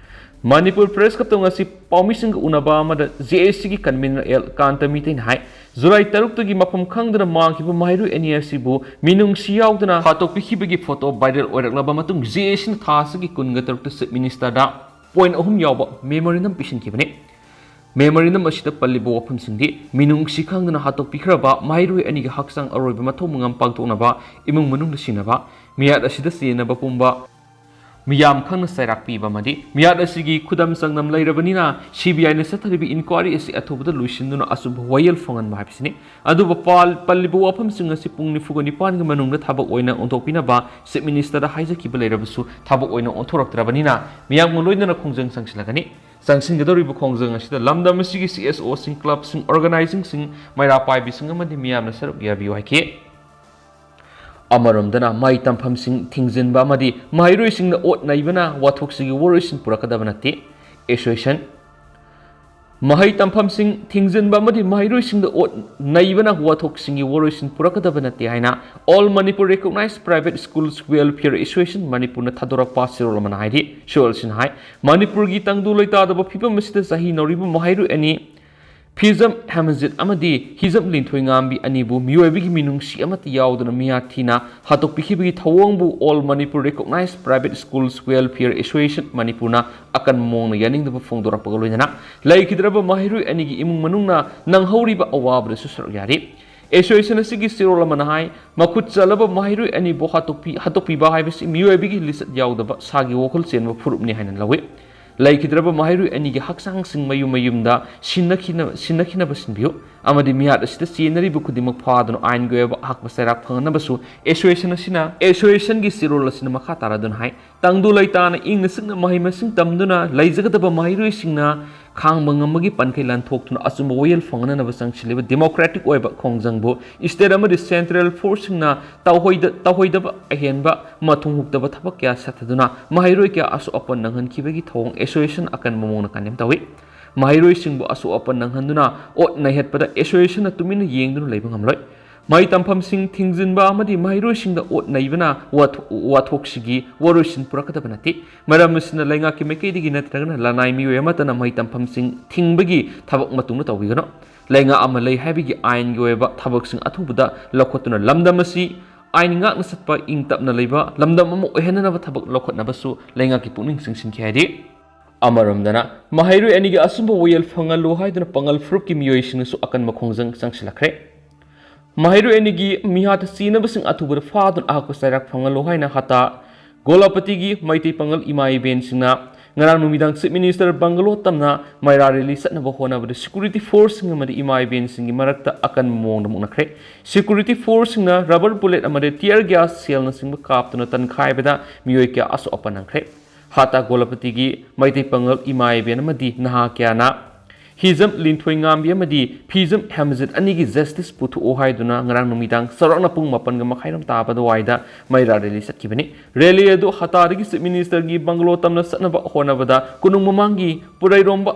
ꯃꯅꯤꯄꯨꯔ Press Club ꯇ ꯉꯁꯤ ꯄꯥꯎꯃꯤꯁꯤꯡꯒ ꯎꯅꯕ ꯑꯃꯗ J A C ꯒꯤ convener ꯑꯦꯜ ꯀꯥꯟꯇ ꯃꯤꯇꯩꯅ ꯍꯥꯏ, ꯖꯨꯂꯥꯏ ꯇꯔꯨꯛꯇꯒꯤ ꯃꯐꯝ ꯈꯪꯗꯅ ꯃꯥꯡꯈꯤꯕ ꯃꯍꯩꯔꯣꯏ ꯑꯅꯤ ꯑꯁꯤꯕꯨ ꯃꯤꯅꯨꯡꯁꯤ ꯌꯥꯎꯗꯅ ꯍꯥꯠꯇꯣꯛꯄꯤꯈꯤꯕꯒꯤ photo viral ꯑꯣꯏꯔꯛꯂꯕ ꯃꯇꯨꯡ J A C ꯅ ꯊꯥ ꯑꯁꯤꯒꯤ ꯀꯨꯟꯒ ꯇꯔꯨꯛꯇ Chief Minister ꯗ point ꯑꯍꯨꯝ ꯌꯥꯎꯕ memorandum ꯄꯤꯁꯤꯟꯈꯤꯕꯅꯤ꯫ Memorandum ꯑꯁꯤꯗ ꯄꯜꯂꯤꯕ ꯋꯥꯐꯝꯁꯤꯡꯗꯤ ꯃꯤꯅꯨꯡꯁꯤ ꯈꯪꯗꯅ ꯍꯥꯠꯇꯣꯛꯄꯤꯈ꯭ꯔꯕ ꯃꯍꯩꯔꯣꯏ ꯑꯅꯤꯒꯤ ꯍꯛꯆꯥꯡ ꯑꯔꯣꯏꯕ ꯃꯊꯧ ꯃꯉꯝ ꯄꯥꯡꯊꯣꯛꯅꯕ ꯏꯃꯨꯡ ꯃꯅꯨꯡꯗ ꯁꯤꯟꯅꯕ, ꯃꯤꯍꯥꯠ ꯑꯁꯤꯗ ꯆꯦꯟꯅꯕ ꯄꯨꯝꯕ ꯃꯤꯌꯥꯝ ꯈꯪꯅ ꯆꯩꯔꯥꯛ ꯄꯤꯕ ꯑꯃꯗꯤ ꯃꯤꯍꯥꯠ ꯑꯁꯤꯒꯤ ꯈꯨꯗꯝ ꯆꯥꯡꯗꯝ ꯂꯩꯔꯕꯅꯤꯅ C B I ꯅ ꯆꯠꯊꯔꯤꯕ inquiry ꯑꯁꯤ ꯑꯊꯨꯕꯗ ꯂꯣꯏꯁꯤꯟꯗꯨꯅ ꯑꯆꯨꯝꯕ ꯋꯥꯌꯦꯜ ꯐꯪꯍꯟꯕ ꯍꯥꯏꯕꯁꯤꯅꯤ꯫ ꯑꯗꯨꯕꯨ ꯄꯥꯜ-, ꯄꯜꯂꯤꯕ ꯋꯥꯐꯝꯁꯤꯡ ꯑꯁꯤ ꯄꯨꯡ ꯅꯤꯐꯨꯒ ꯅꯤꯄꯥꯟꯒꯤ ꯃꯅꯨꯡꯗ ꯊꯕꯛ ꯑꯣꯏꯅ ꯑꯣꯟꯊꯣꯛꯄꯤꯅꯕ Chief Minister ꯗ ꯍꯥꯏꯖꯈꯤꯕ ꯂꯩꯔꯕꯁꯨ ꯊꯕꯛ ꯑꯣꯏꯅ ꯑꯣꯟꯊꯣꯔꯛꯇ꯭ꯔꯕꯅꯤꯅ ꯃꯤꯌꯥꯝꯒ ꯂꯣꯏꯅꯅ ꯈꯣꯡꯖꯪ ꯆꯪꯁꯤꯜꯂꯒꯅꯤ꯫ ꯆꯪꯁꯤꯟꯒꯗꯧꯔꯤꯕ ꯈꯣꯡꯖꯪ ꯑꯁꯤꯗ ꯂꯝꯗꯝ ꯑꯁꯤꯒꯤ C S O ꯁꯤꯡ, club ꯁꯤꯡ, organizing ꯁꯤꯡ, ꯃꯩꯔꯥ ꯄꯥꯏꯕꯤꯁꯤꯡ ꯑꯃꯗꯤ ꯃꯤꯌꯥꯝꯅ ꯁꯔꯨꯛ ꯌꯥꯕꯤꯌꯨ ꯍꯥꯏꯈꯤ꯫ ꯑꯃꯔꯣꯝꯗꯅ ꯃꯍꯩ ꯇꯝꯐꯝꯁꯤꯡ ꯊꯤꯡꯖꯤꯟꯕ ꯑꯃꯗꯤ ꯃꯍꯩꯔꯣꯏꯁꯤꯡꯅ ꯑꯣꯠ ꯅꯩꯕꯅ ꯋꯥꯊꯣꯛꯁꯤꯒꯤ ꯋꯥꯔꯣꯏꯁꯤꯟ ꯄꯨꯔꯛꯀꯗꯕ ꯅꯠꯇꯦ꯫ Association ꯃꯍꯩ ꯇꯝꯐꯝꯁꯤꯡ ꯊꯤꯡꯖꯤꯟꯕ ꯑꯃꯗꯤ ꯃꯍꯩꯔꯣꯏꯁꯤꯡꯗ ꯑꯣꯠ ꯅꯩꯕꯅ ꯋꯥꯊꯣꯛꯁꯤꯡꯒꯤ ꯋꯥꯔꯣꯏꯁꯤꯟ ꯄꯨꯔꯛꯀꯗꯕ ꯅꯠꯇꯦ ꯍꯥꯏꯅ All Manipur Recognized Private Schools Welfare Association ꯃꯅꯤꯄꯨꯔꯅ ꯊꯥꯗꯣꯔꯛꯄ ꯆꯦꯔꯣꯜ ꯑꯃꯅ ꯍꯥꯏꯔꯤ꯫ ꯆꯦꯔꯣꯜꯁꯤꯅ ꯍꯥꯏ, ꯃꯅꯤꯄꯨꯔꯒꯤ ꯇꯪꯗꯨ ꯂꯩꯇꯥꯗꯕ ꯐꯤꯕꯝ ꯑꯁꯤꯗ ꯆꯍꯤ ꯅꯧꯔꯤꯕ ꯃꯍꯩꯔꯣꯏ ꯑꯅꯤ ꯐꯤꯖꯝ ꯍꯦꯃꯖꯤꯠ ꯑꯃꯗꯤ ꯍꯤꯖꯝ ꯂꯤꯟꯊꯣꯏꯉꯥꯝꯕꯤ ꯑꯅꯤꯕꯨ ꯃꯤꯑꯣꯏꯕꯒꯤ ꯃꯤꯅꯨꯡꯁꯤ ꯑꯃꯠꯇ ꯌꯥꯎꯗꯅ ꯃꯤꯍꯥꯠ ꯊꯤꯅ ꯍꯥꯠꯇꯣꯛꯄꯤꯈꯤꯕꯒꯤ ꯊꯧꯑꯣꯡꯕꯨ All Manipur Recognized Private Schools Welfare Association ꯃꯅꯤꯄꯨꯔꯅ ꯑꯀꯟꯕ ꯃꯑꯣꯡꯗ ꯌꯥꯅꯤꯡꯗꯕ ꯐꯣꯡꯗꯣꯔꯛꯄꯒ ꯂꯣꯏꯅꯅ ꯂꯩꯈꯤꯗ꯭ꯔꯕ ꯃꯍꯩꯔꯣꯏ ꯑꯅꯤꯒꯤ ꯏꯃꯨꯡ ꯃꯅꯨꯡꯅ ꯅꯪꯍꯧꯔꯤꯕ ꯑꯋꯥꯕꯗꯁꯨ ꯁꯔꯨꯛ ꯌꯥꯔꯤ꯫ Association ꯑꯁꯤꯒꯤ ꯆꯦꯔꯣꯜ ꯑꯃꯅ ꯍꯥꯏ, ꯃꯈꯨꯠ ꯆꯠꯂꯕ ꯃꯍꯩꯔꯣꯏ ꯑꯅꯤꯕꯨ ꯍꯥꯠꯇꯣꯛꯄꯤ-, ꯍꯥꯠꯇꯣꯛꯄꯤꯕ ꯍꯥꯏꯕꯁꯤ ꯃꯤꯑꯣꯏꯕꯒꯤ ꯂꯤꯆꯠ ꯌꯥꯎꯗꯕ ꯁꯥꯒꯤ ꯋꯥꯈꯜ ꯆꯦꯟꯕ ꯐꯨꯔꯨꯞꯅꯤ ꯍꯥꯏꯅ ꯂꯧꯏ꯫ ꯂꯩꯈꯤꯗ꯭ꯔꯕ ꯃꯍꯩꯔꯣꯏ ꯑꯅꯤꯒꯤ ꯍꯛꯆꯥꯡꯁꯤꯡ ꯃꯌꯨꯝ ꯃꯌꯨꯝꯗ ꯁꯤꯟꯅꯈꯤꯅ-, ꯁꯤꯟꯅꯈꯤꯅꯕ ꯁꯤꯟꯕꯤꯌꯨ ꯑꯃꯗꯤ ꯃꯤꯍꯥꯠ ꯑꯁꯤꯗ ꯆꯦꯟꯅꯔꯤꯕ ꯈꯨꯗꯤꯡꯃꯛ ꯐꯥꯗꯨꯅ ꯑꯥꯏꯟꯒꯤ ꯑꯣꯏꯕ ꯑꯍꯛꯄ ꯆꯩꯔꯥꯛ ꯐꯪꯍꯟꯅꯕꯁꯨ Association ꯑꯁꯤꯅ, Associationꯒꯤ ꯆꯦꯔꯣꯜ ꯑꯁꯤꯅ ꯃꯈꯥ ꯇꯥꯔꯗꯨꯅ ꯍꯥꯏ, ꯇꯪꯗꯨ ꯂꯩꯇꯥꯅ ꯏꯪꯅ ꯆꯤꯛꯅ ꯃꯍꯩ ꯃꯁꯤꯡ ꯇꯝꯗꯨꯅ ꯂꯩꯖꯒꯗꯕ ꯃꯍꯩꯔꯣꯏꯁꯤꯡꯅ ꯈꯥꯡꯕ ꯉꯝꯕꯒꯤ ꯄꯟꯈꯩ ꯂꯥꯟꯊꯣꯛꯇꯨꯅ ꯑꯆꯨꯝꯕ ꯋꯥꯌꯦꯜ ꯐꯪꯍꯟꯅꯕ ꯆꯪꯁꯤꯜꯂꯤꯕ democratic ꯑꯣꯏꯕ ꯈꯣꯡꯖꯪꯕꯨ state ꯑꯃꯗꯤ central forceꯁꯤꯡꯅ ꯇꯧꯍꯣꯏꯗ-, ꯇꯧꯍꯣꯏꯗꯕ ꯑꯍꯦꯟꯕ ꯃꯊꯣꯡ ꯍꯨꯛꯇꯕ ꯊꯕꯛ ꯀꯌꯥ ꯁꯥꯊꯗꯨꯅ ꯃꯍꯩꯔꯣꯏ ꯀꯌꯥ ꯑꯁꯣꯛ ꯑꯄꯟ ꯅꯪꯍꯟꯈꯤꯕꯒꯤ ꯊꯧꯑꯣꯡ Association ꯑꯀꯟꯕ ꯃꯑꯣꯡꯗ condemn ꯇꯧꯏ꯫ ꯃꯍꯩꯔꯣꯏꯁꯤꯡꯕꯨ ꯑꯁꯣꯛ ꯑꯄꯟ ꯅꯪꯍꯟꯗꯨꯅ ꯑꯣꯠ ꯅꯩꯍꯠꯄꯗ Associationꯅ ꯇꯨꯃꯤꯟꯅ ꯌꯦꯡꯗꯨꯅ ꯂꯩꯕ ꯉꯝꯂꯣꯏ꯫ ꯃꯍꯩ ꯇꯝꯐꯝꯁꯤꯡ ꯊꯤꯡꯖꯤꯟꯕ ꯑꯃꯗꯤ ꯃꯍꯩꯔꯣꯏꯁꯤꯡꯗ ꯑꯣꯠ ꯅꯩꯕꯅ ꯋꯥꯊꯣ-, ꯋꯥꯊꯣꯛꯁꯤꯒꯤ ꯋꯥꯔꯣꯏꯁꯤꯟ ꯄꯨꯔꯛꯀꯗꯕ ꯅꯠꯇꯦ꯫ ꯃꯔꯝ ꯑꯁꯤꯅ ꯂꯩꯉꯥꯛꯀꯤ ꯃꯥꯏꯀꯩꯗꯒꯤ ꯅꯠꯇ꯭ꯔꯒꯅ ꯂꯅꯥꯏ ꯃꯤꯑꯣꯏ ꯑꯃꯠꯇꯅ ꯃꯍꯩ ꯇꯝꯐꯝꯁꯤꯡ ꯊꯤꯡꯕꯒꯤ ꯊꯕꯛ ꯃꯇꯨꯡꯗ ꯇꯧꯕꯤꯒꯅꯨ꯫ ꯂꯩꯉꯥꯛ ꯑꯃ ꯂꯩ ꯍꯥꯏꯕꯒꯤ ꯑꯥꯏꯟꯒꯤ ꯑꯣꯏꯕ ꯊꯕꯛꯁꯤꯡ ꯑꯊꯨꯕꯗ ꯂꯧꯈꯠꯇꯨꯅ ꯂꯝꯗꯝ ꯑꯁꯤ ꯑꯥꯏꯟ ꯉꯥꯛꯅ ꯆꯠꯄ ꯏꯪ ꯇꯞꯅ ꯂꯩꯕ ꯂꯝꯗꯝ ꯑꯃ ꯑꯣꯏꯍꯟꯅꯅꯕ ꯊꯕꯛ ꯂꯧꯈꯠꯅꯕꯁꯨ ꯂꯩꯉꯥꯛꯀꯤ ꯄꯨꯛꯅꯤꯡ ꯆꯤꯡꯁꯤꯟꯈꯤ ꯍꯥꯏꯔꯤ꯫ ꯑꯃꯔꯣꯝꯗꯅ ꯃꯍꯩꯔꯣꯏ ꯑꯅꯤꯒꯤ ꯑꯆꯨꯝꯕ ꯋꯥꯌꯦꯜ ꯐꯪꯍꯜꯂꯨ ꯍꯥꯏꯗꯨꯅ ꯄꯥꯉꯜ ꯐꯨꯔꯨꯞꯀꯤ ꯃꯤꯑꯣꯏꯁꯤꯡꯅꯁꯨ ꯑꯀꯟꯕ ꯈꯣꯡꯖꯪ ꯆꯪꯁꯤꯜꯂꯛꯈ꯭ꯔꯦ꯫ ꯃꯍꯩꯔꯣꯏ ꯑꯅꯤꯒꯤ ꯃꯤꯍꯥꯠ ꯆꯤꯅꯕꯁꯤꯡ ꯑꯊꯨꯕꯗ ꯐꯥꯗꯨꯅ ꯑꯍꯛꯄ ꯆꯩꯔꯥꯛ ꯐꯪꯍꯜꯂꯨ ꯍꯥꯏꯅ ꯍꯇꯥ ꯒꯣꯂꯥꯄꯇꯤꯒꯤ ꯃꯩꯇꯩ ꯄꯥꯉꯜ ꯏꯃꯥ ꯏꯕꯦꯟꯁꯤꯡꯅ ꯉꯔꯥꯡ ꯅꯨꯃꯤꯗꯥꯡ Chief Minister bungalow ꯇꯝꯅ ꯃꯩꯔꯥ rally ꯆꯠꯅꯕ ꯍꯣꯠꯅꯕꯗ security forceꯁꯤꯡ ꯑꯃꯗꯤ ꯏꯃꯥ ꯏꯕꯦꯟꯁꯤꯡꯒꯤ ꯃꯔꯛꯇ ꯑꯀꯟꯕ ꯃꯑꯣꯡꯗ ꯃꯨꯛꯅꯈ꯭ꯔꯦ꯫ Security forceꯁꯤꯡꯅ rubber bullet ꯑꯃꯗꯤ tear gas shellꯅꯆꯤꯡꯕ ꯀꯥꯞꯇꯨꯅ ꯇꯟꯈꯥꯏꯕꯗ ꯃꯤꯑꯣꯏ ꯀꯌꯥ ꯑꯁꯣꯛ ꯑꯄꯟ ꯅꯪꯈ꯭ꯔꯦ꯫ ꯍꯇꯥ ꯒꯣꯂꯥꯄꯇꯤꯒꯤ ꯃꯩꯇꯩ ꯄꯥꯉꯜ ꯏꯃꯥ ꯏꯕꯦꯟ ꯑꯃꯗꯤ ꯅꯍꯥ ꯀꯌꯥꯅ ꯍꯤꯖꯝ ꯂꯤꯟꯊꯣꯏꯉꯥꯝꯕꯤ ꯑꯃꯗꯤ ꯐꯤꯖꯝ ꯍꯦꯃꯖꯤꯠ ꯑꯅꯤꯒꯤ justice ꯄꯨꯊꯣꯛꯑꯣ ꯍꯥꯏꯗꯨꯅ ꯉꯔꯥꯡ ꯅꯨꯃꯤꯗꯥꯡ ꯆꯥꯎꯔꯥꯛꯅ ꯄꯨꯡ ꯃꯥꯄꯟꯒ ꯃꯈꯥꯏꯔꯣꯝ ꯇꯥꯕ ꯑꯗꯨꯋꯥꯏꯗ ꯃꯩꯔꯥ rally ꯆꯠꯈꯤꯕꯅꯤ꯫ Rally ꯑꯗꯨ ꯍꯇꯥꯗꯒꯤ Chief Ministerꯒꯤ bungalow ꯇꯝꯅ ꯆꯠꯅꯕ ꯍꯣꯠꯅꯕꯗ ꯀꯣꯅꯨꯡ ꯃꯃꯥꯡꯒꯤ ꯄꯨꯔꯩꯔꯣꯝꯕ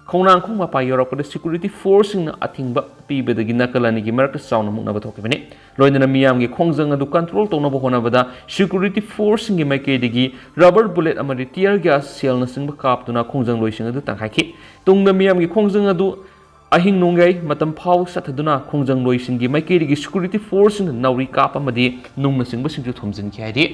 ꯈꯣꯡꯅꯥꯡꯈꯣꯡ ꯃꯄꯥ ꯌꯧꯔꯛꯄꯗ ꯁꯦꯀ꯭ꯌꯨꯔꯤꯇꯤ ꯐꯣꯔꯁꯁꯤꯡꯅ ꯑꯊꯤꯡꯕ ꯄꯤꯕꯗꯒꯤ ꯅꯥꯀꯜ ꯑꯅꯤꯒꯤ ꯃꯔꯛꯇ ꯆꯥꯎꯅ ꯃꯨꯛꯅꯕ ꯊꯣꯛꯈꯤꯕꯅꯤ꯫ ꯂꯣꯏꯅꯅ ꯃꯤꯌꯥꯝꯒꯤ ꯈꯣꯡꯖꯪ ꯑꯗꯨ ꯀꯟꯇ꯭ꯔꯣꯜ ꯇꯧꯅꯕ ꯍꯣꯠꯅꯕꯗ ꯁꯦꯀ꯭ꯌꯨꯔꯤꯇꯤ ꯐꯣꯔꯁꯁꯤꯡꯒꯤ ꯃꯥꯏꯀꯩꯗꯒꯤ ꯔꯕꯔ ꯕꯨꯂꯦꯠ ꯑꯃꯗꯤ ꯇꯤꯌꯔ ꯒ꯭ꯌꯥꯁ ꯁꯦꯜꯅꯆꯤꯡꯕ ꯀꯥꯞꯇꯨꯅ ꯈꯣꯡꯖꯪꯂꯣꯏꯁꯤꯡ ꯑꯗꯨ ꯇꯪꯈꯥꯏꯈꯤ꯫ ꯇꯨꯡꯗ ꯃꯤꯌꯥꯝꯒꯤ ꯈꯣꯡꯖꯪ ꯑꯗꯨ ꯑꯍꯤꯡ ꯅꯣꯡꯌꯥꯏ ꯃꯇꯝ ꯐꯥꯎꯕ ꯆꯠꯊꯗꯨꯅ ꯈꯣꯡꯖꯪꯂꯣꯏꯁꯤꯡꯒꯤ ꯃꯥꯏꯀꯩꯗꯒꯤ ꯁꯦꯀ꯭ꯌꯨꯔꯤꯇꯤ ꯐꯣꯔꯁꯁꯤꯡꯅ ꯅꯥꯎꯔꯤ ꯀꯥꯞꯄ ꯑꯃꯗꯤ ꯅꯨꯡꯅꯆꯤꯡꯕꯁꯤꯡꯁꯨ ꯊꯣꯝꯖꯤꯟꯈꯤ ꯍꯥꯏꯔꯤ꯫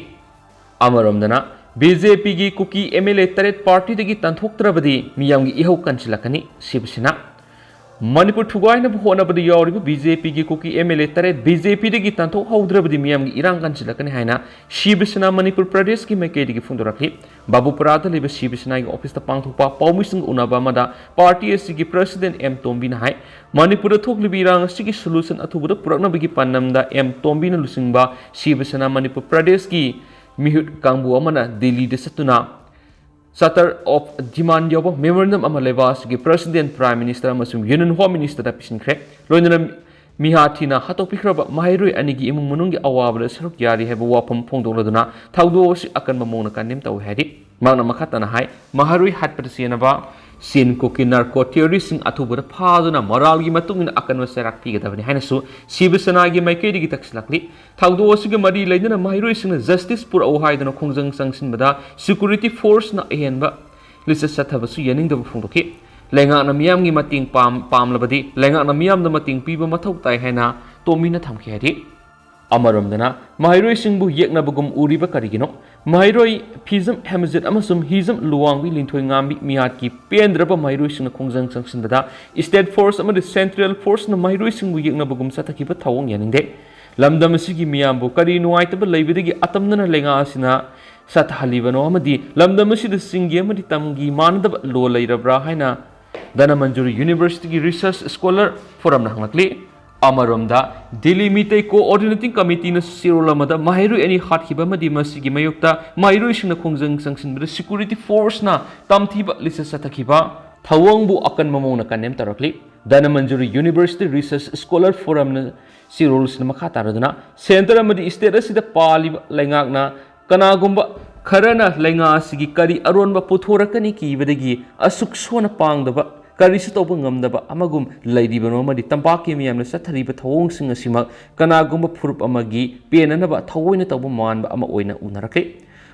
ꯑꯃꯔꯣꯝꯗꯅ, ꯕꯤ ꯖꯦ ꯄꯤꯒꯤ ꯀꯨꯀꯤ ꯑꯦꯝ ꯑꯦꯜ ꯑꯦ ꯇꯔꯦꯠ ꯄꯥꯔꯇꯤꯗꯒꯤ ꯇꯥꯟꯊꯣꯛꯇ꯭ꯔꯕꯗꯤ ꯃꯤꯌꯥꯝꯒꯤ ꯏꯍꯧ ꯀꯟꯁꯤꯜꯂꯛꯀꯅꯤ, ꯁꯤꯕ ꯁꯦꯅꯥ꯫ ꯃꯅꯤꯄꯨꯔ ꯊꯨꯒꯥꯏꯅꯕ ꯍꯣꯠꯅꯕꯗ ꯌꯥꯎꯔꯤꯕ ꯕꯤ ꯖꯦ ꯄꯤꯒꯤ ꯀꯨꯀꯤ ꯑꯦꯝ ꯑꯦꯜ ꯑꯦ ꯇꯔꯦꯠ ꯕꯤ ꯖꯦ ꯄꯤꯗꯒꯤ ꯇꯥꯟꯊꯣꯛꯍꯧꯗ꯭ꯔꯕꯗꯤ ꯃꯤꯌꯥꯝꯒꯤ ꯏꯔꯥꯡ ꯀꯟꯁꯤꯜꯂꯛꯀꯅꯤ ꯍꯥꯏꯅ ꯁꯤꯕ ꯁꯦꯅꯥ ꯃꯅꯤꯄꯨꯔ ꯄ꯭ꯔꯗꯦꯁꯀꯤ ꯃꯥꯏꯀꯩꯗꯒꯤ ꯐꯣꯡꯗꯣꯔꯛꯂꯤ꯫ ꯕꯥꯕꯨꯄꯨꯔꯥꯗ ꯂꯩꯕ ꯁꯤꯕ ꯁꯦꯅꯥꯒꯤ ꯑꯣꯐꯤꯁꯇ ꯄꯥꯡꯊꯣꯛꯄ ꯄꯥꯎꯃꯤꯁꯤꯡꯒ ꯎꯅꯕ ꯑꯃꯗ ꯄꯥꯔꯇꯤ ꯑꯁꯤꯒꯤ ꯄ꯭ꯔꯁꯤꯗꯦꯟ ꯑꯦꯝ ꯇꯣꯝꯕꯤꯅ ꯍꯥꯏ, ꯃꯅꯤꯄꯨꯔꯗ ꯊꯣꯛꯂꯤꯕ ꯏꯔꯥꯡ ꯑꯁꯤꯒꯤ ꯁꯣꯂꯨꯁꯟ ꯑꯊꯨꯕꯗ ꯄꯨꯔꯛꯅꯕꯒꯤ ꯄꯥꯟꯗꯝꯗ ꯑꯦꯝ ꯇꯣꯝꯕꯤꯅ ꯂꯨꯆꯤꯡꯕ ꯁꯤꯕ ꯁꯦꯅꯥ ꯃꯅꯤꯄꯨꯔ ꯄ꯭ꯔꯗꯦꯁꯀꯤ ꯃꯤꯍꯨꯠ ꯀꯥꯡꯕꯨ ꯑꯃꯅ ꯗꯤꯜꯂꯤꯗ ꯆꯠꯇꯨꯅ ꯆꯥꯔꯇꯔ ꯑꯣꯐ ꯗꯤꯃꯥꯟ ꯌꯥꯎꯕ ꯃꯦꯃꯣꯔꯦꯟꯗꯝ ꯑꯃ ꯂꯩꯕꯥꯛ ꯑꯁꯤꯒꯤ ꯄ꯭ꯔꯁꯤꯗꯦꯟ, ꯄ꯭ꯔꯥꯏꯝ ꯃꯤꯅꯤꯁꯇꯔ ꯑꯃꯁꯨꯡ ꯌꯨꯅꯤꯌꯟ ꯍꯣꯝ ꯃꯤꯅꯤꯁꯇꯔꯗ ꯄꯤꯁꯤꯟꯈ꯭ꯔꯦ꯫ ꯂꯣꯏꯅꯅ ꯃꯤꯍꯥꯠ ꯊꯤꯅ ꯍꯥꯠꯇꯣꯛꯄꯤꯈ꯭ꯔꯕ ꯃꯍꯩꯔꯣꯏ ꯑꯅꯤꯒꯤ ꯏꯃꯨꯡ ꯃꯅꯨꯡꯒꯤ ꯑꯋꯥꯕꯗ ꯁꯔꯨꯛ ꯌꯥꯔꯤ ꯍꯥꯏꯕ ꯋꯥꯐꯝ ꯐꯣꯡꯗꯣꯛꯂꯗꯨꯅ ꯊꯧꯗꯣꯛ ꯑꯁꯤ ꯑꯀꯟꯕ ꯃꯑꯣꯡꯗ ꯀꯟꯗꯦꯝ ꯇꯧꯏ ꯍꯥꯏꯔꯤ꯫ ꯃꯍꯥꯛꯅ ꯃꯈꯥ ꯇꯥꯅ ꯍꯥꯏ, ꯃꯍꯩꯔꯣꯏ ꯍꯥꯠꯄꯗ ꯆꯦꯟꯅꯕ ꯆꯤꯟ ꯀꯨꯀꯤ ꯅꯥꯔꯀꯣ ꯇꯦꯔꯣꯔꯤꯁꯁꯤꯡ ꯑꯊꯨꯕꯗ ꯐꯥꯗꯨꯅ ꯃꯣꯔꯥꯜꯒꯤ ꯃꯇꯨꯡ ꯏꯟꯅ ꯑꯀꯟꯕ ꯆꯩꯔꯥꯛ ꯄꯤꯒꯗꯕꯅꯤ ꯍꯥꯏꯅꯁꯨ ꯁꯤꯕ ꯁꯦꯅꯥꯒꯤ ꯃꯥꯏꯀꯩꯗꯒꯤ ꯇꯛꯁꯤꯜꯂꯛꯂꯤ꯫ ꯊꯧꯗꯣꯛ ꯑꯁꯤꯒ ꯃꯔꯤ ꯂꯩꯅꯅ ꯃꯍꯩꯔꯣꯏꯁꯤꯡꯅ ꯖꯁꯇꯤꯁ ꯄꯨꯔꯛꯎ ꯍꯥꯏꯗꯨꯅ ꯈꯣꯡꯖꯪ ꯆꯪꯁꯤꯟꯕꯗ ꯁꯦꯀ꯭ꯌꯨꯔꯤꯇꯤ ꯐꯣꯔꯁꯅ ꯑꯍꯦꯟꯕ ꯂꯤꯆꯠ ꯆꯠꯊꯕꯁꯨ ꯌꯥꯅꯤꯡꯗꯕ ꯐꯣꯡꯗꯣꯛꯈꯤ꯫ ꯂꯩꯉꯥꯛꯅ ꯃꯤꯌꯥꯝꯒꯤ ꯃꯇꯦꯡ ꯄꯥꯝ-, ꯄꯥꯝꯂꯕꯗꯤ ꯂꯩꯉꯥꯛꯅ ꯃꯤꯌꯥꯝꯗ ꯃꯇꯦꯡ ꯄꯤꯕ ꯃꯊꯧ ꯇꯥꯏ ꯍꯥꯏꯅ ꯇꯣꯝꯕꯤꯅ ꯊꯝꯈꯤ ꯍꯥꯏꯔꯤ꯫ ꯑꯃꯔꯣꯝꯗꯅ, ꯃꯍꯩꯔꯣꯏꯁꯤꯡꯕꯨ ꯌꯦꯛꯅꯕꯒꯨꯝ ꯎꯔꯤꯕ ꯀꯔꯤꯒꯤꯅꯣ? ꯃꯍꯩꯔꯣꯏ ꯐꯤꯖꯝ ꯍꯦꯃꯖꯤꯠ ꯑꯃꯁꯨꯡ ꯍꯤꯖꯝ ꯂꯨꯋꯥꯡꯕꯤ ꯂꯤꯟꯊꯣꯏꯉꯥꯝꯕꯤ ꯃꯤꯍꯥꯠꯀꯤ ꯄꯦꯟꯗ꯭ꯔꯕ ꯃꯍꯩꯔꯣꯏꯁꯤꯡꯅ ꯈꯣꯡꯖꯪ ꯆꯪꯁꯤꯟꯕꯗ ꯁ꯭ꯇꯦꯠ ꯐꯣꯔꯁ ꯑꯃꯗꯤ ꯁꯦꯟꯇ꯭ꯔꯦꯜ ꯐꯣꯔꯁꯅ ꯃꯍꯩꯔꯣꯏꯁꯤꯡꯕꯨ ꯌꯦꯛꯅꯕꯒꯨꯝ ꯆꯠꯊꯈꯤꯕ ꯊꯧꯑꯣꯡ ꯌꯥꯅꯤꯡꯗꯦ꯫ ꯂꯝꯗꯝ ꯑꯁꯤꯒꯤ ꯃꯤꯌꯥꯝꯕꯨ ꯀꯔꯤ ꯅꯨꯡꯉꯥꯏꯇꯕ ꯂꯩꯕꯗꯒꯤ ꯑꯇꯝꯅꯅ ꯂꯩꯉꯥꯛ ꯑꯁꯤꯅ ꯆꯠꯊꯍꯜꯂꯤꯕꯅꯣ ꯑꯃꯗꯤ ꯂꯝꯗꯝ ꯑꯁꯤꯗ ꯆꯤꯡꯒꯤ ꯑꯃꯗꯤ ꯇꯝꯒꯤ ꯃꯥꯟꯅꯗꯕ ꯂꯣ ꯂꯩꯔꯕ꯭ꯔꯥ ꯍꯥꯏꯅ ꯙꯅꯃꯟꯖꯨꯔꯤ ꯌꯨꯅꯤꯚꯔꯁꯤꯇꯤꯒꯤ ꯔꯤꯁꯔꯆ ꯁ꯭ꯀꯣꯂꯔ ꯐꯣꯔꯝꯅ ꯍꯪꯂꯛꯂꯤ꯫ ꯑꯃꯔꯣꯝꯗ, ꯗꯤꯜꯂꯤ ꯃꯤꯇꯩ ꯀꯣꯑꯣꯔꯗꯤꯅꯦꯇꯤꯡ ꯀꯃꯤꯇꯤꯅ ꯆꯦꯔꯣꯜ ꯑꯃꯗ ꯃꯍꯩꯔꯣꯏ ꯑꯅꯤ ꯍꯥꯠꯈꯤꯕ ꯑꯃꯗꯤ ꯃꯁꯤꯒꯤ ꯃꯥꯌꯣꯛꯇ ꯃꯍꯩꯔꯣꯏꯁꯤꯡꯅ ꯈꯣꯡꯖꯪ ꯆꯪꯁꯤꯟꯕꯗ ꯁꯦꯀ꯭ꯌꯨꯔꯤꯇꯤ ꯐꯣꯔꯁꯅ ꯇꯝꯊꯤꯕ ꯂꯤꯆꯠ ꯆꯠꯊꯈꯤꯕ ꯊꯧꯑꯣꯡꯕꯨ ꯑꯀꯟꯕ ꯃꯑꯣꯡꯗ condemn ꯇꯧꯔꯛꯂꯤ꯫ Dhanamanjuri university research scholar ꯐꯣꯔꯝꯅ ꯆꯦꯔꯣꯜꯁꯤꯅ ꯃꯈꯥ ꯇꯥꯔꯗꯨꯅ, ꯁꯦꯟꯇꯔ ꯑꯃꯗꯤ ꯁ꯭ꯇꯦꯠ ꯑꯁꯤꯗ ꯄꯥꯜꯂꯤꯕ ꯂꯩꯉꯥꯛꯅ ꯀꯅꯥꯒꯨꯝꯕ ꯈꯔꯅ ꯂꯩꯉꯥꯛ ꯑꯁꯤꯒꯤ ꯀꯔꯤ ꯑꯔꯣꯟꯕ ꯄꯨꯊꯣꯔꯛꯀꯅꯤ ꯀꯤꯕꯗꯒꯤ ꯑꯁꯨꯛ ꯁꯣꯟꯅ ꯄꯥꯡꯗꯕ ꯀꯔꯤꯁꯨ ꯇꯧꯕ ꯉꯝꯗꯕ ꯑꯃꯒꯨꯝ ꯂꯩꯔꯤꯕꯅꯣ ꯑꯃꯗꯤ ꯇꯝꯄꯥꯛꯀꯤ ꯃꯤꯌꯥꯝꯅ ꯆꯠꯊꯔꯤꯕ ꯊꯧꯑꯣꯡꯁꯤꯡ ꯑꯁꯤꯃꯛ ꯀꯅꯥꯒꯨꯝꯕ ꯐꯨꯔꯨꯞ ꯑꯃꯒꯤ ꯄꯦꯟꯅꯅꯕ ꯊꯑꯣꯏꯅ ꯇꯧꯕ ꯃꯥꯟꯕ ꯑꯃ ꯑꯣꯏꯅ ꯎꯅꯔꯛꯂꯤ꯫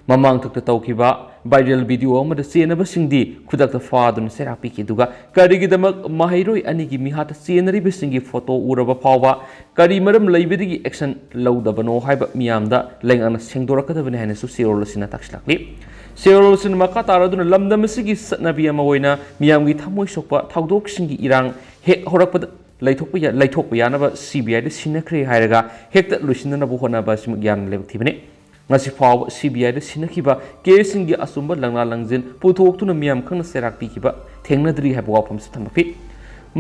ꯃꯃꯥꯡꯊꯛꯇ ꯇꯧꯈꯤꯕ viral video ꯑꯃꯗ ꯆꯦꯟꯅꯕꯁꯤꯡꯗꯤ ꯈꯨꯗꯛꯇ ꯐꯥꯗꯨꯅ ꯆꯩꯔꯥꯛ ꯄꯤꯈꯤ, ꯑꯗꯨꯒ ꯀꯔꯤꯒꯤꯗꯃꯛ ꯃꯍꯩꯔꯣꯏ ꯑꯅꯤꯒꯤ ꯃꯤꯍꯥꯠꯇ ꯆꯦꯟꯅꯔꯤꯕꯁꯤꯡꯒꯤ photo ꯎꯔꯕ ꯐꯥꯎꯕ ꯀꯔꯤ ꯃꯔꯝ ꯂꯩꯕꯗꯒꯤ action ꯂꯧꯗꯕꯅꯣ ꯍꯥꯏꯕ ꯃꯤꯌꯥꯝꯗ ꯂꯩꯉꯥꯛꯅ ꯁꯦꯡꯗꯣꯔꯛꯀꯗꯕꯅꯤ ꯍꯥꯏꯅꯁꯨ ꯆꯦꯔꯣꯜ ꯑꯁꯤꯅ ꯇꯥꯛꯁꯤꯜꯂꯛꯂꯤ꯫ ꯆꯦꯔꯣꯜ ꯑꯁꯤꯅ ꯃꯈꯥ ꯇꯥꯔꯗꯨꯅ ꯂꯝꯗꯝ ꯑꯁꯤꯒꯤ ꯆꯠꯅꯕꯤ ꯑꯃ ꯑꯣꯏꯅ ꯃꯤꯌꯥꯝꯒꯤ ꯊꯃꯣꯏ ꯁꯣꯛꯄ ꯊꯧꯗꯣꯛꯁꯤꯡꯒꯤ ꯏꯔꯥꯡ ꯍꯦꯛ ꯍꯧꯔꯛꯄꯗ ꯂꯩꯊꯣꯛꯄ ꯌꯥ-, ꯂꯩꯊꯣꯛꯄ ꯌꯥꯅꯕ C B I ꯗ ꯁꯤꯟꯅꯈ꯭ꯔꯦ ꯍꯥꯏꯔꯒ ꯍꯦꯛꯇ ꯂꯣꯏꯁꯤꯟꯅꯅꯕ ꯍꯣꯠꯅꯕ ꯑꯁꯤꯃꯛ ꯌꯥꯝꯅ ꯂꯥꯏꯕꯛ ꯊꯤꯕꯅꯤ꯫ ꯉꯁꯤ ꯐꯥꯎꯕ C B I the ꯁꯤꯟꯅꯈꯤꯕ case ꯁꯤꯡꯒꯤ ꯑꯆꯨꯝꯕ ꯂꯪꯂꯥ ꯂꯪꯖꯤꯟ ꯄꯨꯊꯣꯛꯇꯨꯅ ꯃꯤꯌꯥꯝ ꯈꯪꯅ ꯆꯩꯔꯥꯛ ꯄꯤꯈꯤꯕ ꯊꯦꯡꯅꯗ꯭ꯔꯤ ꯍꯥꯏꯕ ꯋꯥꯐꯝꯁꯨ ꯊꯝꯂꯛꯈꯤ꯫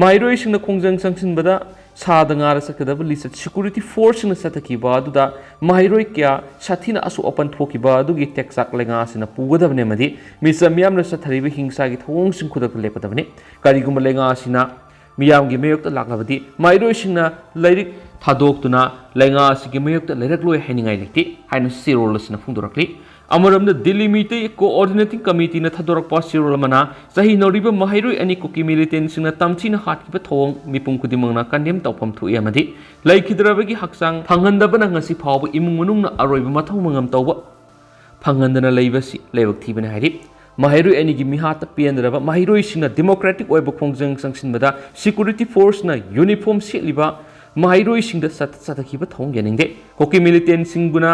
ꯃꯍꯩꯔꯣꯏꯁꯤꯡꯅ ꯈꯣꯡꯖꯪ ꯆꯪꯁꯤꯟꯕꯗ ꯁꯥꯗ ꯉꯥꯗ ꯆꯠꯀꯗꯕ ꯂꯤꯆꯠ security force ꯁꯤꯡꯅ ꯆꯠꯊꯈꯤꯕ ꯑꯗꯨꯗ ꯃꯍꯩꯔꯣꯏ ꯀꯌꯥ ꯁꯥꯊꯤꯅ ꯑꯁꯣꯛ ꯑꯄꯟ ꯊꯣꯛꯈꯤꯕ ꯑꯗꯨꯒꯤ ꯇꯦꯛꯆꯥꯛ ꯂꯩꯉꯥꯛ ꯑꯁꯤꯅ ꯄꯨꯒꯗꯕꯅꯤ ꯑꯃꯗꯤ ꯃꯤꯆꯝ ꯃꯤꯌꯥꯝꯅ ꯆꯠꯊꯔꯤꯕ ꯍꯤꯡꯁꯥꯒꯤ ꯊꯧꯑꯣꯡꯁꯤꯡ ꯈꯨꯗꯛꯇ ꯂꯦꯞꯀꯗꯕꯅꯤ꯫ ꯀꯔꯤꯒꯨꯝꯕ ꯂꯩꯉꯥꯛ ꯑꯁꯤꯅ ꯃꯤꯌꯥꯝꯒꯤ ꯃꯥꯌꯣꯛꯇ ꯂꯥꯛꯂꯕꯗꯤ ꯃꯍꯩꯔꯣꯏꯁꯤꯡꯅ ꯂꯥꯏꯔꯤꯛ ꯊꯥꯗꯣꯛꯇꯨꯅ ꯂꯩꯉꯥꯛ ꯑꯁꯤꯒꯤ ꯃꯥꯌꯣꯛꯇ ꯂꯩꯔꯛꯂꯣꯏ ꯍꯥꯏꯅꯤꯡꯉꯥꯏ ꯂꯩꯇꯦ ꯍꯥꯏꯅ ꯆꯦꯔꯣꯜ ꯑꯁꯤꯅ ꯐꯣꯡꯗꯣꯔꯛꯂꯤ꯫ ꯑꯃꯔꯣꯝꯗ ꯗꯤꯜꯂꯤ ꯃꯤꯇꯩ Coordinating Committee ꯅ ꯊꯥꯗꯣꯔꯛꯄ ꯆꯦꯔꯣꯜ ꯑꯃꯅ ꯆꯍꯤ ꯅꯧꯔꯤꯕ ꯃꯍꯩꯔꯣꯏ ꯑꯅꯤ ꯀꯨꯀꯤ militant ꯁꯤꯡꯅ ꯇꯝꯊꯤꯅ ꯍꯥꯠꯈꯤꯕ ꯊꯧꯑꯣꯡ ꯃꯤꯄꯨꯝ ꯈꯨꯗꯤꯡꯃꯛꯅ condemn ꯇꯧꯐꯝ ꯊꯣꯛꯏ ꯑꯃꯗꯤ ꯂꯩꯈꯤꯗ꯭ꯔꯕꯒꯤ ꯍꯛꯆꯥꯡ ꯐꯪꯍꯟꯗꯕꯅ ꯉꯁꯤ ꯐꯥꯎꯕ ꯏꯃꯨꯡ ꯃꯅꯨꯡꯅ ꯑꯔꯣꯏꯕ ꯃꯊꯧ ꯃꯉꯝ ꯇꯧꯕ ꯐꯪꯍꯟꯗꯅ ꯂꯩꯕꯁꯤ ꯂꯥꯏꯕꯛ ꯊꯤꯕꯅꯤ ꯍꯥꯏꯔꯤ꯫ ꯃꯍꯩꯔꯣꯏ ꯑꯅꯤꯒꯤ ꯃꯤꯍꯥꯠꯇ ꯄꯦꯟꯗ꯭ꯔꯕ ꯃꯍꯩꯔꯣꯏꯁꯤꯡꯅ democratic ꯑꯣꯏꯕ ꯈꯣꯡꯖꯪ ꯆꯪꯁꯤꯟꯕꯗ security force ꯅ uniform ꯁꯦꯠꯂꯤꯕ ꯃꯍꯩꯔꯣꯏꯁꯤꯡꯗ ꯆꯠ-, ꯆꯠꯊꯈꯤꯕ ꯊꯧꯑꯣꯡ ꯌꯥꯅꯤꯡꯗꯦ꯫ ꯀꯨꯀꯤ militant ꯁꯤꯡꯕꯨꯅ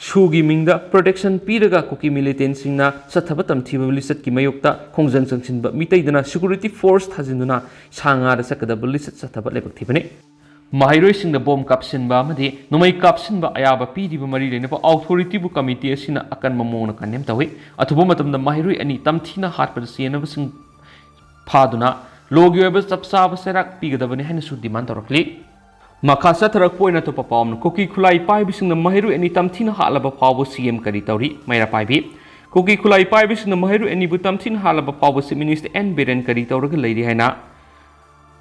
SoO ꯒꯤ ꯃꯤꯡꯗ protection ꯄꯤꯔꯒ ꯀꯨꯀꯤ militant ꯁꯤꯡꯅ ꯆꯠꯊꯕ ꯇꯝꯊꯤꯕ ꯂꯤꯆꯠꯀꯤ ꯃꯥꯌꯣꯛꯇ ꯈꯣꯡꯖꯪ ꯆꯪꯁꯤꯟꯕ ꯃꯤꯇꯩꯗꯅ security force ꯊꯥꯖꯤꯟꯗꯨꯅ ꯁꯥ ꯉꯥꯗ ꯆꯠꯀꯗꯕ ꯂꯤꯆꯠ ꯆꯠꯊꯕ ꯂꯥꯏꯕꯛ ꯊꯤꯕꯅꯤ꯫ ꯃꯍꯩꯔꯣꯏꯁꯤꯡꯗ ꯕꯣꯝ ꯀꯥꯞꯁꯤꯟꯕ ꯑꯃꯗꯤ ꯅꯣꯡꯃꯩ ꯀꯥꯞꯁꯤꯟꯕ ꯑꯌꯥꯕ ꯄꯤꯔꯤꯕ ꯃꯔꯤ ꯂꯩꯅꯕ authority ꯕꯨ committee ꯑꯁꯤꯅ ꯑꯀꯟꯕ ꯃꯑꯣꯡꯗ condemn ꯇꯧꯏ꯫ ꯑꯊꯨꯕ ꯃꯇꯝꯗ ꯃꯍꯩꯔꯣꯏ ꯑꯅꯤ ꯇꯝꯊꯤꯅ ꯍꯥꯠꯄꯗ ꯆꯦꯟꯅꯕꯁꯤꯡ ꯐꯥꯗꯨꯅ law ꯒꯤ ꯑꯣꯏꯕ ꯆꯞ ꯆꯥꯕ ꯆꯩꯔꯥꯛ ꯄꯤꯒꯗꯕꯅꯤ ꯍꯥꯏꯅꯁꯨ demand ꯇꯧꯔꯛꯂꯤ꯫ ꯃꯈꯥ ꯆꯠꯊꯔꯛꯄ ꯑꯣꯏꯅ ꯑꯇꯣꯞꯄ ꯄꯥꯎ ꯑꯃꯅ, ꯀꯨꯀꯤ ꯈꯨꯠꯂꯥꯏ ꯄꯥꯏꯕꯁꯤꯡꯅ ꯃꯍꯩꯔꯣꯏ ꯑꯅꯤ ꯇꯝꯊꯤꯅ ꯍꯥꯠꯂꯕ ꯐꯥꯎꯕ C M ꯀꯔꯤ ꯇꯧꯔꯤ? ꯃꯩꯔꯥ ꯄꯥꯏꯕꯤ꯫ ꯀꯨꯀꯤ ꯈꯨꯠꯂꯥꯏ ꯄꯥꯏꯕꯁꯤꯡꯅ ꯃꯍꯩꯔꯣꯏ ꯑꯅꯤꯕꯨ ꯇꯝꯊꯤꯅ ꯍꯥꯠꯂꯕ ꯐꯥꯎꯕ Chief Minister N ꯕꯤꯔꯦꯟ ꯀꯔꯤ ꯇꯧꯔꯒ ꯂꯩꯔꯤ ꯍꯥꯏꯅ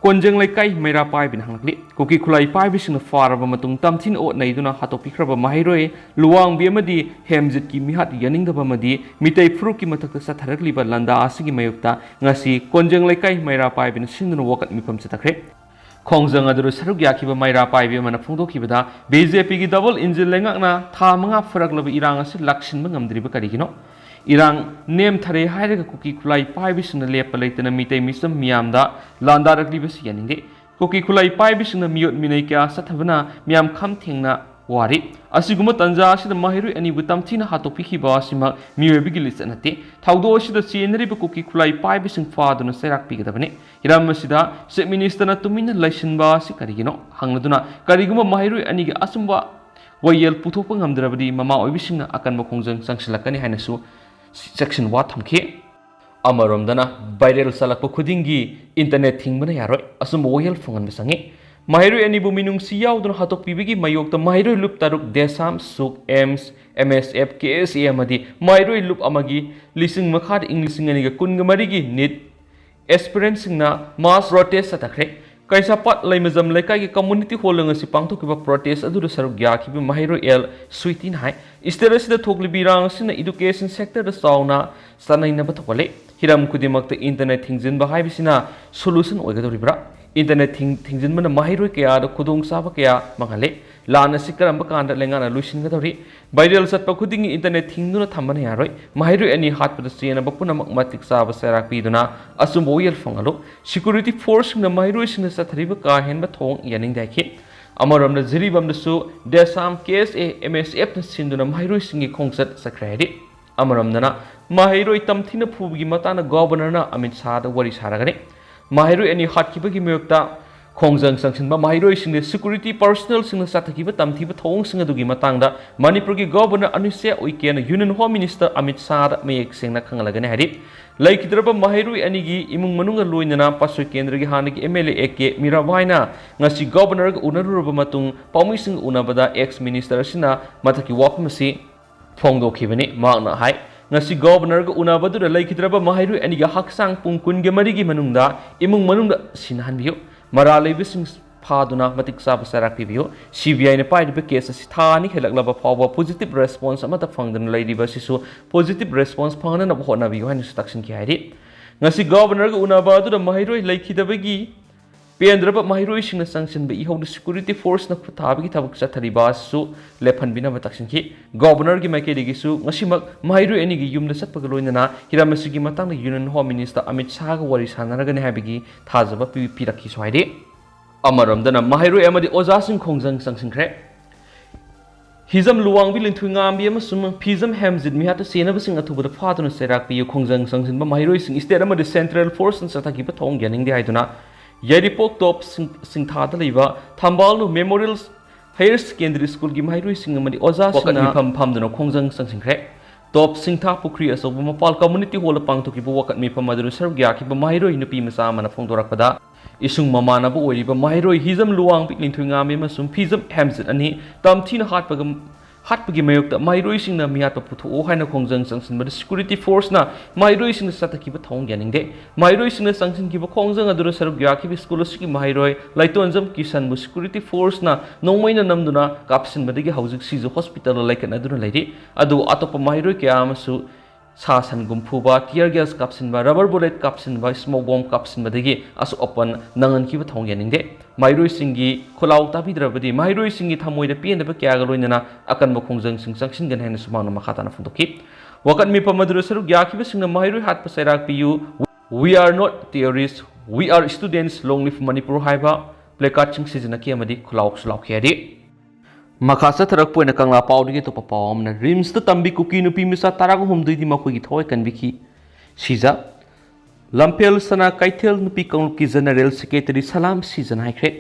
ꯀꯣꯟꯖꯪ ꯂꯩꯀꯥꯏ ꯃꯩꯔꯥ ꯄꯥꯏꯕꯤꯅ ꯍꯪꯂꯛꯂꯤ꯫ ꯀꯨꯀꯤ ꯈꯨꯠꯂꯥꯏ ꯄꯥꯏꯕꯤꯁꯤꯡꯅ ꯐꯥꯔꯕ ꯃꯇꯨꯡ ꯇꯝꯊꯤꯅ ꯑꯣꯠ ꯅꯩꯗꯨꯅ ꯍꯥꯠꯇꯣꯛꯄꯤꯈ꯭ꯔꯕ ꯃꯍꯩꯔꯣꯏ ꯂꯨꯋꯥꯡꯕꯤ ꯑꯃꯗꯤ ꯍꯦꯝꯖꯤꯠꯀꯤ ꯃꯤꯍꯥꯠ ꯌꯥꯅꯤꯡꯗꯕ ꯑꯃꯗꯤ ꯃꯤꯇꯩ ꯐꯨꯔꯨꯞꯀꯤ ꯃꯊꯛꯇ ꯆꯠꯊꯔꯛꯂꯤꯕ ꯂꯥꯟꯗꯥ ꯑꯁꯤꯒꯤ ꯃꯥꯌꯣꯛꯇ ꯉꯁꯤ ꯀꯣꯟꯖꯪ ꯂꯩꯀꯥꯏ ꯃꯩꯔꯥ ꯄꯥꯏꯕꯤꯅ ꯁꯤꯟꯗꯨꯅ ꯋꯥꯀꯠ ꯃꯤꯐꯝ ꯆꯠꯊꯈ꯭ꯔꯦ꯫ ꯈꯣꯡꯖꯪ ꯑꯗꯨꯗ ꯁꯔꯨꯛ ꯌꯥꯈꯤꯕ ꯃꯩꯔꯥ ꯄꯥꯏꯕꯤ ꯑꯃꯅ ꯐꯣꯡꯗꯣꯛꯈꯤꯕꯗ, ꯕꯤꯖꯦꯄꯤꯒꯤ ꯗꯕꯜ ꯏꯟꯖꯤꯟ ꯂꯩꯉꯥꯛꯅ ꯊꯥ ꯃꯉꯥ ꯐꯥꯔꯛꯂꯕ ꯏꯔꯥꯡ ꯑꯁꯤ ꯂꯥꯛꯁꯤꯟꯕ ꯉꯝꯗ꯭ꯔꯤꯕ ꯀꯔꯤꯒꯤꯅꯣ? ꯏꯔꯥꯡ ꯅꯦꯝꯊꯔꯦ ꯍꯥꯏꯔꯒ ꯀꯨꯀꯤ ꯈꯨꯠꯂꯥꯏ ꯄꯥꯏꯕꯤꯁꯤꯡꯅ ꯂꯦꯞꯄ ꯂꯩꯇꯅ ꯃꯤꯇꯩ ꯃꯤꯆꯝ ꯃꯤꯌꯥꯝꯗ ꯂꯥꯟꯗꯥꯔꯛꯂꯤꯕꯁꯤ ꯌꯥꯅꯤꯡꯗꯦ꯫ ꯀꯨꯀꯤ ꯈꯨꯠꯂꯥꯏ ꯄꯥꯏꯕꯤꯁꯤꯡꯅ ꯃꯤꯑꯣꯠ ꯃꯤꯅꯩ ꯀꯌꯥ ꯆꯠꯊꯕꯅ ꯃꯤꯌꯥꯝ ꯈꯝ ꯊꯦꯡꯅ ꯋꯥꯔꯤ꯫ ꯑꯁꯤꯒꯨꯝꯕ ꯇꯥꯟꯖꯥ ꯑꯁꯤꯗ ꯃꯍꯩꯔꯣꯏ ꯑꯅꯤꯕꯨ ꯇꯝꯊꯤꯅ ꯍꯥꯠꯇꯣꯛꯄꯤꯈꯤꯕ ꯑꯁꯤꯃꯛ ꯃꯤꯑꯣꯏꯕꯒꯤ ꯂꯤꯆꯠ ꯅꯠꯇꯦ꯫ ꯊꯧꯗꯣꯛ ꯑꯁꯤꯗ ꯆꯦꯟꯅꯔꯤꯕ ꯀꯨꯀꯤ ꯈꯨꯠꯂꯥꯏ ꯄꯥꯏꯕꯤꯁꯤꯡ ꯐꯥꯗꯨꯅ ꯆꯩꯔꯥꯛ ꯄꯤꯒꯗꯕꯅꯤ꯫ ꯍꯤꯔꯝ ꯑꯁꯤꯗ Chief Minister ꯅ ꯇꯨꯃꯤꯟꯅ ꯂꯩꯁꯤꯟꯕ ꯑꯁꯤ ꯀꯔꯤꯒꯤꯅꯣ ꯍꯪꯂꯗꯨꯅ, ꯀꯔꯤꯒꯨꯝꯕ ꯃꯍꯩꯔꯣꯏ ꯑꯅꯤꯒꯤ ꯑꯆꯨꯝꯕ ꯋꯥꯌꯦꯜ ꯄꯨꯊꯣꯛꯄ ꯉꯝꯗ꯭ꯔꯕꯗꯤ ꯃꯃꯥ ꯑꯣꯏꯕꯤꯁꯤꯡꯅ ꯑꯀꯟꯕ ꯈꯣꯡꯖꯪ ꯆꯪꯁꯤꯜꯂꯛꯀꯅꯤ ꯍꯥꯏꯅꯁꯨ ꯆꯦꯛꯁꯤꯟ ꯋꯥ ꯊꯝꯈꯤ꯫ ꯑꯃꯔꯣꯝꯗꯅ viral ꯆꯠꯂꯛꯄ ꯈꯨꯗꯤꯡꯒꯤ internet ꯊꯤꯡꯕꯅ ꯌꯥꯔꯣꯏ, ꯑꯆꯨꯝꯕ ꯋꯥꯌꯦꯜ ꯐꯪꯍꯟꯕ ꯆꯪꯉꯤ꯫ ꯃꯍꯩꯔꯣꯏ ꯑꯅꯤꯕꯨ ꯃꯤꯅꯨꯡꯁꯤ ꯌꯥꯎꯗꯅ ꯍꯥꯠꯇꯣꯛꯄꯤꯕꯒꯤ ꯃꯥꯌꯣꯛꯇ ꯃꯍꯩꯔꯣꯏ ꯂꯨꯞ ꯇꯔꯨꯛ, ꯗꯦꯁꯥꯝ, ꯁꯨꯛ, ꯑꯦꯝꯁ, ꯑꯦꯝ ꯑꯦꯁ ꯑꯦꯐ, ꯀꯦ ꯑꯦꯁ ꯑꯦ ꯑꯃꯗꯤ ꯃꯍꯩꯔꯣꯏ ꯂꯨꯞ ꯑꯃꯒꯤ ꯂꯤꯁꯤꯡ ꯃꯈꯥꯗ ꯏꯪ ꯂꯤꯁꯤꯡ ꯑꯅꯤꯒ ꯀꯨꯟꯒ ꯃꯔꯤꯒꯤ NEET aspirant ꯁꯤꯡꯅ mass protest ꯆꯠꯊꯈ꯭ꯔꯦ꯫ ꯀꯩꯁꯥꯝꯄꯥꯠ ꯂꯩꯃꯖꯝ ꯂꯩꯀꯥꯏꯒꯤ community hall ꯗ ꯉꯁꯤ ꯄꯥꯡꯊꯣꯛꯈꯤꯕ protest ꯑꯗꯨꯗ ꯁꯔꯨꯛ ꯌꯥꯈꯤꯕ ꯃꯍꯩꯔꯣꯏ ꯑꯦꯜ ꯁ꯭ꯋꯤꯇꯤꯅ ꯍꯥꯏ, state ꯑꯁꯤꯗ ꯊꯣꯛꯂꯤꯕ ꯏꯔꯥꯡ ꯑꯁꯤꯅ education sector ꯗ ꯆꯥꯎꯅ ꯆꯥꯅꯩꯅꯕ ꯊꯣꯛꯍꯜꯂꯦ꯫ ꯍꯤꯔꯝ ꯈꯨꯗꯤꯡꯃꯛꯇ internet ꯊꯤꯡꯖꯤꯟꯕ ꯍꯥꯏꯕꯁꯤꯅ solution ꯑꯣꯏꯒꯗꯧꯔꯤꯕ꯭ꯔꯥ? Internet ꯊꯤꯡ-, ꯊꯤꯡꯖꯤꯟꯕꯅ ꯃꯍꯩꯔꯣꯏ ꯀꯌꯥꯗ ꯈꯨꯗꯣꯡꯆꯥꯕ ꯀꯌꯥ ꯃꯥꯡꯍꯜꯂꯦ꯫ ꯂꯥꯟ ꯑꯁꯤ ꯀꯔꯝꯕ ꯀꯥꯟꯗ ꯂꯩꯉꯥꯛꯅ ꯂꯣꯏꯁꯤꯟꯒꯗꯧꯔꯤ? Viral ꯆꯠꯄ ꯈꯨꯗꯤꯡꯒꯤ internet ꯊꯤꯡꯗꯨꯅ ꯊꯝꯕꯅ ꯌꯥꯔꯣꯏ꯫ ꯃꯍꯩꯔꯣꯏ ꯑꯅꯤ ꯍꯥꯠꯄꯗ ꯆꯦꯟꯅꯕ ꯄꯨꯝꯅꯃꯛ ꯃꯇꯤꯛ ꯆꯥꯕ ꯆꯩꯔꯥꯛ ꯄꯤꯗꯨꯅ ꯑꯆꯨꯝꯕ ꯋꯥꯌꯦꯜ ꯐꯪꯍꯜꯂꯨ꯫ Security force ꯁꯤꯡꯅ ꯃꯍꯩꯔꯣꯏꯁꯤꯡꯅ ꯆꯠꯊꯔꯤꯕ ꯀꯥ ꯍꯦꯟꯕ ꯊꯧꯑꯣꯡ ꯌꯥꯅꯤꯡꯗꯦ ꯍꯥꯏꯈꯤ꯫ ꯑꯃꯔꯣꯝꯗ ꯖꯤꯔꯤꯕꯥꯝꯗꯁꯨ ꯗꯦꯁꯥꯝ, ꯀꯦ ꯑꯦꯁ ꯑꯦ, ꯑꯦꯝ ꯑꯦꯁ ꯑꯦꯐ ꯅ ꯁꯤꯟꯗꯨꯅ ꯃꯍꯩꯔꯣꯏꯁꯤꯡꯒꯤ ꯈꯣꯡꯆꯠ ꯆꯠꯈ꯭ꯔꯦ ꯍꯥꯏꯔꯤ꯫ ꯑꯃꯔꯣꯝꯗꯅ ꯃꯍꯩꯔꯣꯏ ꯇꯝꯊꯤꯅ ꯐꯨꯕꯒꯤ ꯃꯇꯥꯡꯗ Governor ꯅ ꯑꯃꯤꯠ ꯁꯥꯍꯗ ꯋꯥꯔꯤ ꯁꯥꯔꯒꯅꯤ꯫ ꯃꯍꯩꯔꯣꯏ ꯑꯅꯤ ꯍꯥꯠꯈꯤꯕꯒꯤ ꯃꯥꯌꯣꯛꯇ ꯈꯣꯡꯖꯪ ꯆꯪꯁꯤꯟꯕ ꯃꯍꯩꯔꯣꯏꯁꯤꯡꯗ security personnel ꯁꯤꯡꯅ ꯆꯠꯊꯈꯤꯕ ꯇꯝꯊꯤꯕ ꯊꯧꯑꯣꯡꯁꯤꯡ ꯑꯗꯨꯒꯤ ꯃꯇꯥꯡꯗ ꯃꯅꯤꯄꯨꯔꯒꯤ Governor ꯑꯅꯨꯁ꯭ꯔꯤꯌꯥ ꯎꯏꯀꯦꯅ Union Home Minister Amit ꯁꯥꯍꯗ ꯃꯌꯦꯛ ꯁꯦꯡꯅ ꯈꯪꯍꯜꯂꯒꯅꯤ ꯍꯥꯏꯔꯤ꯫ ꯂꯩꯈꯤꯗ꯭ꯔꯕ ꯃꯍꯩꯔꯣꯏ ꯑꯅꯤꯒꯤ ꯏꯃꯨꯡ ꯃꯅꯨꯡꯒ ꯂꯣꯏꯅꯅ ꯄꯥꯠꯁꯣꯏ ꯀꯦꯟꯗ꯭ꯔꯒꯤ ꯍꯥꯟꯅꯒꯤ M L A A K ꯃꯤꯔꯥꯕꯥꯏꯅ ꯉꯁꯤ Governor ꯒ ꯎꯅꯔꯨꯔꯕ ꯃꯇꯨꯡ ꯄꯥꯎꯃꯤꯁꯤꯡꯒ ꯎꯅꯕꯗ ex minister ꯑꯁꯤꯅ ꯃꯊꯛꯀꯤ ꯋꯥꯐꯝ ꯑꯁꯤ ꯐꯣꯡꯗꯣꯛꯈꯤꯕꯅꯤ꯫ ꯃꯍꯥꯛꯅ ꯍꯥꯏ, ꯉꯁꯤ ꯒꯣꯕꯔꯅꯔꯒ ꯎꯅꯕꯗꯨꯗ ꯂꯩꯈꯤꯗ꯭ꯔꯕ ꯃꯍꯩꯔꯣꯏ ꯑꯅꯤꯒꯤ ꯍꯛꯆꯥꯡ ꯄꯨꯡ ꯀꯨꯟꯒ ꯃꯔꯤꯒꯤ ꯃꯅꯨꯡꯗ ꯏꯃꯨꯡ ꯃꯅꯨꯡꯗ ꯁꯤꯟꯅꯍꯟꯕꯤꯌꯨ꯫ ꯃꯔꯥꯜ ꯂꯩꯕꯁꯤꯡ ꯐꯥꯗꯨꯅ ꯃꯇꯤꯛ ꯆꯥꯕ ꯆꯩꯔꯥꯛ ꯄꯤꯕꯤꯌꯨ꯫ ꯁꯤ ꯕꯤ ꯑꯥꯏꯅ ꯄꯥꯏꯔꯤꯕ ꯀꯦꯁ ꯑꯁꯤ ꯊꯥ ꯑꯅꯤ ꯍꯦꯜꯂꯛꯂꯕ ꯐꯥꯎꯕ ꯄꯣꯖꯤꯇꯤꯚ ꯔꯦꯁꯄꯣꯟꯁ ꯑꯃꯠꯇ ꯐꯪꯗꯅ ꯂꯩꯔꯤꯕ ꯑꯁꯤꯁꯨ ꯄꯣꯖꯤꯇꯤꯚ ꯔꯦꯁꯄꯣꯟꯁ ꯐꯪꯅꯅꯕ ꯍꯣꯠꯅꯕꯤꯌꯨ ꯍꯥꯏꯅꯁꯨ ꯇꯛꯁꯤꯟꯈꯤ ꯍꯥꯏꯔꯤ꯫ ꯉꯁꯤ ꯒꯣꯕꯔꯅꯔꯒ ꯎꯅꯕ ꯑꯗꯨꯗ ꯃꯍꯩꯔꯣꯏ ꯂꯩꯈꯤꯗꯕꯒꯤ ꯄꯦꯟꯗ꯭ꯔꯕ ꯃꯍꯩꯔꯣꯏꯁꯤꯡꯅ ꯆꯪꯁꯤꯟꯕ ꯏꯍꯧꯗ ꯁꯦꯀ꯭ꯌꯨꯔꯤꯇꯤ ꯐꯣꯔꯁꯅ ꯈꯨꯠ ꯊꯥꯕꯒꯤ ꯊꯕꯛ ꯆꯠꯊꯔꯤꯕ ꯑꯁꯤꯁꯨ ꯂꯦꯞꯍꯟꯕꯤꯅꯕ ꯇꯛꯁꯤꯟꯈꯤ꯫ ꯒꯣꯕꯔꯅꯔꯒꯤ ꯃꯥꯏꯀꯩꯗꯒꯤꯁꯨ ꯉꯁꯤꯃꯛ ꯃꯍꯩꯔꯣꯏ ꯑꯅꯤꯒꯤ ꯌꯨꯝꯗ ꯆꯠꯄꯒ ꯂꯣꯏꯅꯅ ꯍꯤꯔꯝ ꯑꯁꯤꯒꯤ ꯃꯇꯥꯡꯗ ꯌꯨꯅꯤꯌꯟ ꯍꯣꯝ ꯃꯤꯅꯤꯁꯇꯔ ꯑꯃꯤꯠ ꯁꯥꯍꯒ ꯋꯥꯔꯤ ꯁꯥꯟꯅꯔꯒꯅꯤ ꯍꯥꯏꯕꯒꯤ ꯊꯥꯖꯕ ꯄꯤ-, ꯄꯤꯔꯛꯈꯤꯁꯨ ꯍꯥꯏꯔꯤ꯫ ꯑꯃꯔꯣꯝꯗꯅ ꯃꯍꯩꯔꯣꯏ ꯑꯃꯗꯤ ꯑꯣꯖꯥꯁꯤꯡ ꯈꯣꯡꯖꯪ ꯆꯪꯁꯤꯟꯈ꯭ꯔꯦ꯫ ꯍꯤꯖꯝ ꯂꯨꯋꯥꯡꯕꯤ ꯂꯤꯟꯊꯣꯏꯉꯥꯝꯕꯤ ꯑꯃꯁꯨꯡ ꯐꯤꯖꯝ ꯍꯦꯝꯖꯤꯠ ꯃꯤꯍꯥꯠꯇ ꯆꯦꯟꯅꯕꯁꯤꯡ ꯑꯊꯨꯕꯗ ꯐꯥꯗꯨꯅ ꯆꯩꯔꯥꯛ ꯄꯤꯌꯨ꯫ ꯈꯣꯡꯖꯪ ꯆꯪꯁꯤꯟꯕ ꯃꯍꯩꯔꯣꯏꯁꯤꯡ ꯁ꯭ꯇꯦꯠ ꯑꯃꯗꯤ ꯁꯦꯟꯇ꯭ꯔꯦꯜ ꯐꯣꯔꯁꯅ ꯆꯠꯊꯈꯤꯕ ꯊꯧꯑꯣꯡ ꯌꯥꯅꯤꯡꯗꯦ ꯍꯥꯏꯗꯨꯅ ꯌꯥꯏꯔꯤꯄꯣꯛ ꯇꯣꯞ ꯁꯤꯡ-, ꯁꯤꯡꯊꯥꯗ ꯂꯩꯕ ꯊꯝꯕꯥꯜꯅꯨ ꯃꯦꯃꯣꯔꯤꯌꯦꯜ ꯍꯥꯌꯔ ꯁꯦꯀꯦꯟꯗꯔꯤ ꯁ꯭ꯀꯨꯜꯒꯤ ꯃꯍꯩꯔꯣꯏꯁꯤꯡ ꯑꯃꯗꯤ ꯑꯣꯖꯥꯁꯤꯡꯅ ꯋꯥꯀꯠ ꯃꯤꯐꯝ ꯐꯝꯗꯨꯅ ꯈꯣꯡꯖꯪ ꯆꯪꯁꯤꯟꯈ꯭ꯔꯦ꯫ ꯇꯣꯞ ꯁꯤꯡꯊꯥ ꯄꯨꯈ꯭ꯔꯤ ꯑꯆꯧꯕ ꯃꯄꯥꯜ ꯀꯝꯃꯨꯅꯤꯇꯤ ꯍꯣꯜꯗ ꯄꯥꯡꯊꯣꯛꯈꯤꯕ ꯋꯥꯀꯠ ꯃꯤꯐꯝ ꯑꯗꯨꯗ ꯁꯔꯨꯛ ꯌꯥꯈꯤꯕ ꯃꯍꯩꯔꯣꯏ ꯅꯨꯄꯤ ꯃꯆꯥ ꯑꯃꯅ ꯐꯣꯡꯗꯣꯔꯛꯄꯗ, ꯏꯁꯨꯡ ꯃꯃꯥꯟꯅꯕ ꯑꯣꯏꯔꯤꯕ ꯃꯍꯩꯔꯣꯏ ꯍꯤꯖꯝ ꯂꯨꯋꯥꯡꯕꯤ ꯂꯤꯟꯊꯣꯏꯉꯥꯝꯕꯤ ꯑꯃꯁꯨꯡ ꯐꯤꯖꯝ ꯍꯦꯝꯖꯤꯠ ꯑꯅꯤ ꯇꯝꯊꯤꯅ ꯍꯥꯠꯄꯒ, ꯍꯥꯠꯄꯒꯤ ꯃꯥꯌꯣꯛꯇ ꯃꯍꯩꯔꯣꯏꯁꯤꯡꯅ ꯃꯤꯍꯥꯠꯄ ꯄꯨꯊꯣꯛꯑꯣ ꯍꯥꯏꯅ ꯈꯣꯡꯖꯪ ꯆꯪꯁꯤꯟꯕꯗ ꯁꯦꯀ꯭ꯌꯨꯔꯤꯇꯤ ꯐꯣꯔꯁꯅ ꯃꯍꯩꯔꯣꯏꯁꯤꯡꯅ ꯆꯠꯊꯈꯤꯕ ꯊꯧꯑꯣꯡ ꯌꯥꯅꯤꯡꯗꯦ꯫ ꯃꯍꯩꯔꯣꯏꯁꯤꯡꯅ ꯆꯪꯁꯤꯟꯈꯤꯕ ꯈꯣꯡꯖꯪ ꯑꯗꯨꯗ ꯁꯔꯨꯛ ꯌꯥꯈꯤꯕ ꯁ꯭ꯀꯨꯜ ꯑꯁꯤꯒꯤ ꯃꯍꯩꯔꯣꯏ ꯂꯥꯏꯇꯣꯟꯖꯝ ꯀꯤꯁꯟꯕꯨ ꯁꯦꯀ꯭ꯌꯨꯔꯤꯇꯤ ꯐꯣꯔꯁꯅ ꯅꯣꯡꯃꯩꯅ ꯅꯝꯗꯨꯅ ꯀꯥꯞꯁꯤꯟꯕꯗꯒꯤ ꯍꯧꯖꯤꯛ ꯁꯤꯖ ꯍꯣꯁꯄꯤꯇꯥꯜꯗ ꯂꯩꯈꯠꯅꯗꯨꯅ ꯂꯩꯔꯤ꯫ ꯑꯗꯨꯕꯨ ꯑꯇꯣꯞꯄ ꯃꯍꯩꯔꯣꯏ ꯀꯌꯥ ꯑꯃꯁꯨ ꯁꯥ ꯁꯟꯒꯨꯝ ꯐꯨꯕ, tear gas ꯀꯥꯞꯁꯤꯟꯕ, rubber bullet ꯀꯥꯞꯁꯤꯟꯕ, smoke bomb ꯀꯥꯞꯁꯤꯟꯕꯗꯒꯤ ꯑꯁꯣꯛ ꯑꯄꯟ ꯅꯪꯍꯟꯈꯤꯕ ꯊꯧꯑꯣꯡ ꯌꯥꯅꯤꯡꯗꯦ꯫ ꯃꯍꯩꯔꯣꯏꯁꯤꯡꯒꯤ ꯈꯨꯜꯂꯥꯎ ꯇꯥꯕꯤꯗ꯭ꯔꯕꯗꯤ ꯃꯍꯩꯔꯣꯏꯁꯤꯡꯒꯤ ꯊꯃꯣꯏꯗ ꯄꯦꯟꯗꯕ ꯀꯌꯥꯒ ꯂꯣꯏꯅꯅ ꯑꯀꯟꯕ ꯈꯣꯡꯖꯪꯁꯤꯡ ꯆꯪꯁꯤꯟꯒꯅꯤ ꯍꯥꯏꯅꯁꯨ ꯃꯍꯥꯛꯅ ꯃꯈꯥ ꯇꯥꯅ ꯐꯣꯡꯗꯣꯛꯈꯤ꯫ ꯋꯥꯀꯠ ꯃꯤꯐꯝ ꯑꯗꯨꯗ ꯁꯔꯨꯛ ꯌꯥꯈꯤꯕꯁꯤꯡꯅ ꯃꯍꯩꯔꯣꯏ ꯍꯥꯠꯄ ꯆꯩꯔꯥꯛ ꯄꯤꯌꯨ, "We are not terrorists, we are students, long live Manipur" ꯍꯥꯏꯕ placardꯁꯤꯡ ꯁꯤꯖꯤꯟꯅꯈꯤ ꯑꯃꯗꯤ ꯈꯨꯜꯂꯥꯎꯁꯨ ꯂꯥꯎꯈꯤ ꯍꯥꯏꯔꯤ꯫ ꯃꯈꯥ ꯆꯠꯊꯔꯛꯄ ꯑꯣꯏꯅ ꯀꯪꯂꯥ ꯄꯥꯎꯗꯒꯤ ꯑꯇꯣꯞꯄ ꯄꯥꯎ ꯑꯃꯅ, ꯔꯤꯝꯁꯇ ꯇꯝꯕꯤ ꯀꯨꯀꯤ ꯅꯨꯄꯤ ꯃꯆꯥ ꯇꯔꯥꯒ ꯍꯨꯝꯗꯣꯏꯗꯤ ꯃꯈꯣꯏꯒꯤ ꯊꯋꯥꯏ ꯀꯟꯕꯤꯈꯤ꯫ ꯁꯤꯖ꯫ ꯂꯝꯐꯦꯜ ꯁꯅꯥ ꯀꯩꯊꯦꯜ ꯅꯨꯄꯤ ꯀꯥꯡꯂꯨꯞꯀꯤ ꯖꯦꯅꯔꯦꯜ ꯁꯦꯀ꯭ꯔꯦꯇꯔꯤ ꯁꯂꯥꯝ ꯁꯤꯖꯅ ꯍꯥꯏꯈ꯭ꯔꯦ,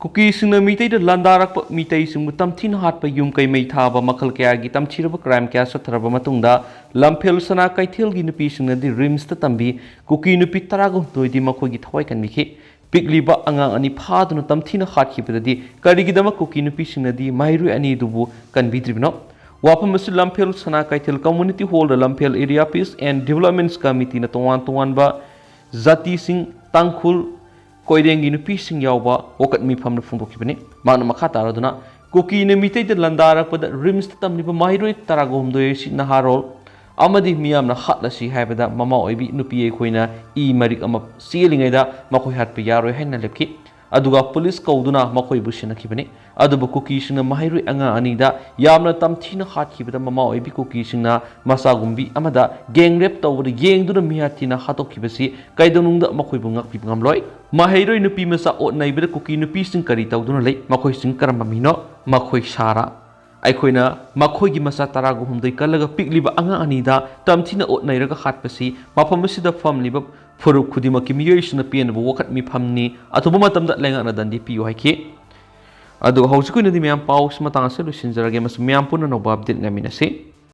ꯀꯨꯀꯤꯁꯤꯡꯅ ꯃꯤꯇꯩꯗ ꯂꯥꯟꯗꯥꯔꯛꯄ ꯃꯤꯇꯩꯁꯤꯡꯕꯨ ꯇꯝꯊꯤꯅ ꯍꯥꯠꯄ, ꯌꯨꯝ ꯀꯩ ꯃꯩ ꯊꯥꯕ, ꯃꯈꯜ ꯀꯌꯥꯒꯤ ꯇꯝꯊꯤꯔꯕ ꯀ꯭ꯔꯥꯏꯝ ꯀꯌꯥ ꯆꯠꯊꯔꯕ ꯃꯇꯨꯡꯗ, ꯂꯝꯐꯦꯜ ꯁꯅꯥ ꯀꯩꯊꯦꯜꯒꯤ ꯅꯨꯄꯤꯁꯤꯡꯅꯗꯤ ꯔꯤꯝꯁꯇ ꯇꯝꯕꯤ ꯀꯨꯀꯤ ꯅꯨꯄꯤ ꯇꯔꯥꯒ ꯍꯨꯝꯗꯣꯏꯗꯤ ꯃꯈꯣꯏꯒꯤ ꯊꯋꯥꯏ ꯀꯟꯕꯤꯈꯤ꯫ ꯄꯤꯛꯂꯤꯕ ꯑꯉꯥꯡ ꯑꯅꯤ ꯐꯥꯗꯨꯅ ꯇꯝꯊꯤꯅ ꯍꯥꯠꯈꯤꯕꯗꯗꯤ ꯀꯔꯤꯒꯤꯗꯃꯛ ꯀꯨꯀꯤ ꯅꯨꯄꯤꯁꯤꯡꯅꯗꯤ ꯃꯍꯩꯔꯣꯏ ꯑꯅꯤꯗꯨꯕꯨ ꯀꯟꯕꯤꯗ꯭ꯔꯤꯕꯅꯣ? ꯋꯥꯐꯝ ꯑꯁꯤ ꯂꯝꯐꯦꯜ ꯁꯅꯥ ꯀꯩꯊꯦꯜ Community Hallꯗ ꯂꯝꯐꯦꯜ Area Peace and Development Committeeꯅ ꯇꯣꯉꯥꯟ ꯇꯣꯉꯥꯟꯕ ꯖꯥꯇꯤꯁꯤꯡ, ꯇꯥꯡꯈꯨꯜ, ꯀꯣꯏꯔꯦꯡꯒꯤ ꯅꯨꯄꯤꯁꯤꯡ ꯌꯥꯎꯕ ꯋꯥꯀꯠ ꯃꯤꯐꯝꯗ ꯐꯣꯡꯗꯣꯛꯈꯤꯕꯅꯤ꯫ ꯃꯍꯥꯛꯅ ꯃꯈꯥ ꯇꯥꯔꯗꯨꯅ, ꯀꯨꯀꯤꯅ ꯃꯤꯇꯩꯗ ꯂꯥꯟꯗꯥꯔꯛꯄꯗ RIMSꯇ ꯇꯝꯂꯤꯕ ꯃꯍꯩꯔꯣꯏ ꯇꯔꯥꯒ ꯍꯨꯝꯗꯣꯏ ꯑꯁꯤ ꯅꯍꯥꯔꯣꯜ ꯑꯃꯗꯤ ꯃꯤꯌꯥꯝꯅ ꯍꯥꯠꯂꯁꯤ ꯍꯥꯏꯕꯗ ꯃꯃꯥ ꯑꯣꯏꯕꯤ ꯅꯨꯄꯤ ꯑꯩꯈꯣꯏꯅ ꯏ ꯃꯔꯤꯛ ꯑꯃ ꯆꯦꯜꯂꯤꯉꯩꯗ ꯃꯈꯣꯏ ꯍꯥꯠꯄ ꯌꯥꯔꯣꯏ ꯍꯥꯏꯅ ꯂꯦꯞꯈꯤ꯫ ꯑꯗꯨꯒ ꯄꯨꯂꯤꯁ ꯀꯧꯗꯨꯅ ꯃꯈꯣꯏꯕꯨ ꯁꯤꯟꯅꯈꯤꯕꯅꯤ꯫ ꯑꯗꯨꯕꯨ ꯀꯨꯀꯤꯁꯤꯡꯅ ꯃꯍꯩꯔꯣꯏ ꯑꯉꯥꯡ ꯑꯅꯤꯗ ꯌꯥꯝꯅ ꯇꯝꯊꯤꯅ ꯍꯥꯠꯈꯤꯕꯗ ꯃꯃꯥ ꯑꯣꯏꯕꯤ ꯀꯨꯀꯤꯁꯤꯡꯅ ꯃꯆꯥꯒꯨꯝꯕꯤ ꯑꯃꯗ gang rape ꯇꯧꯕꯗ ꯌꯦꯡꯗꯨꯅ ꯃꯤꯍꯥꯠ ꯊꯤꯅ ꯍꯥꯠꯇꯣꯛꯈꯤꯕꯁꯤ ꯀꯩꯗꯧꯅꯨꯡꯗ ꯃꯈꯣꯏꯕꯨ ꯉꯥꯛꯄꯤꯕ ꯉꯝꯂꯣꯏ꯫ ꯃꯍꯩꯔꯣꯏ ꯅꯨꯄꯤ ꯃꯆꯥ ꯑꯣꯠ ꯅꯩꯕꯗ ꯀꯨꯀꯤ ꯅꯨꯄꯤꯁꯤꯡ ꯀꯔꯤ ꯇꯧꯗꯨꯅ ꯂꯩ? ꯃꯈꯣꯏꯁꯤꯡ ꯀꯔꯝꯕ ꯃꯤꯅꯣ? ꯃꯈꯣꯏ ꯁꯥꯔ? ꯑꯩꯈꯣꯏꯅ ꯃꯈꯣꯏꯒꯤ ꯃꯆꯥ ꯇꯔꯥꯒ ꯍꯨꯝꯗꯣꯏ ꯀꯜꯂꯒ ꯄꯤꯛꯂꯤꯕ ꯑꯉꯥꯡ ꯑꯅꯤꯗ ꯇꯝꯊꯤꯅ ꯑꯣꯠ ꯅꯩꯔꯒ ꯍꯥꯠꯄꯁꯤ ꯃꯐꯝ ꯑꯁꯤꯗ ꯐꯝꯂꯤꯕ ꯐꯨꯔꯨꯞ ꯈꯨꯗꯤꯡꯃꯛꯀꯤ ꯃꯤꯑꯣꯏꯁꯤꯡꯅ ꯄꯦꯟꯅꯕ ꯋꯥꯀꯠ ꯃꯤꯐꯝꯅꯤ꯫ ꯑꯊꯨꯕ ꯃꯇꯝꯗ ꯂꯩꯉꯥꯛꯅ ꯗꯟꯗꯤ ꯄꯤꯌꯨ ꯍꯥꯏꯈꯤ꯫ ꯑꯗꯨ ꯍꯧꯖꯤꯛꯀꯤ ꯑꯣꯏꯅꯗꯤ ꯃꯌꯥꯝ ꯄꯥꯎꯁꯤ ꯃꯇꯥꯡ ꯑꯁꯤꯗ ꯂꯣꯏꯁꯤꯟꯖꯔꯒꯦ꯫ ꯃꯁꯤ ꯃꯌꯥꯝ ꯄꯨꯟꯅ ꯑꯅꯧꯕ update ꯉꯥꯏꯃꯤꯟꯅꯁꯤ꯫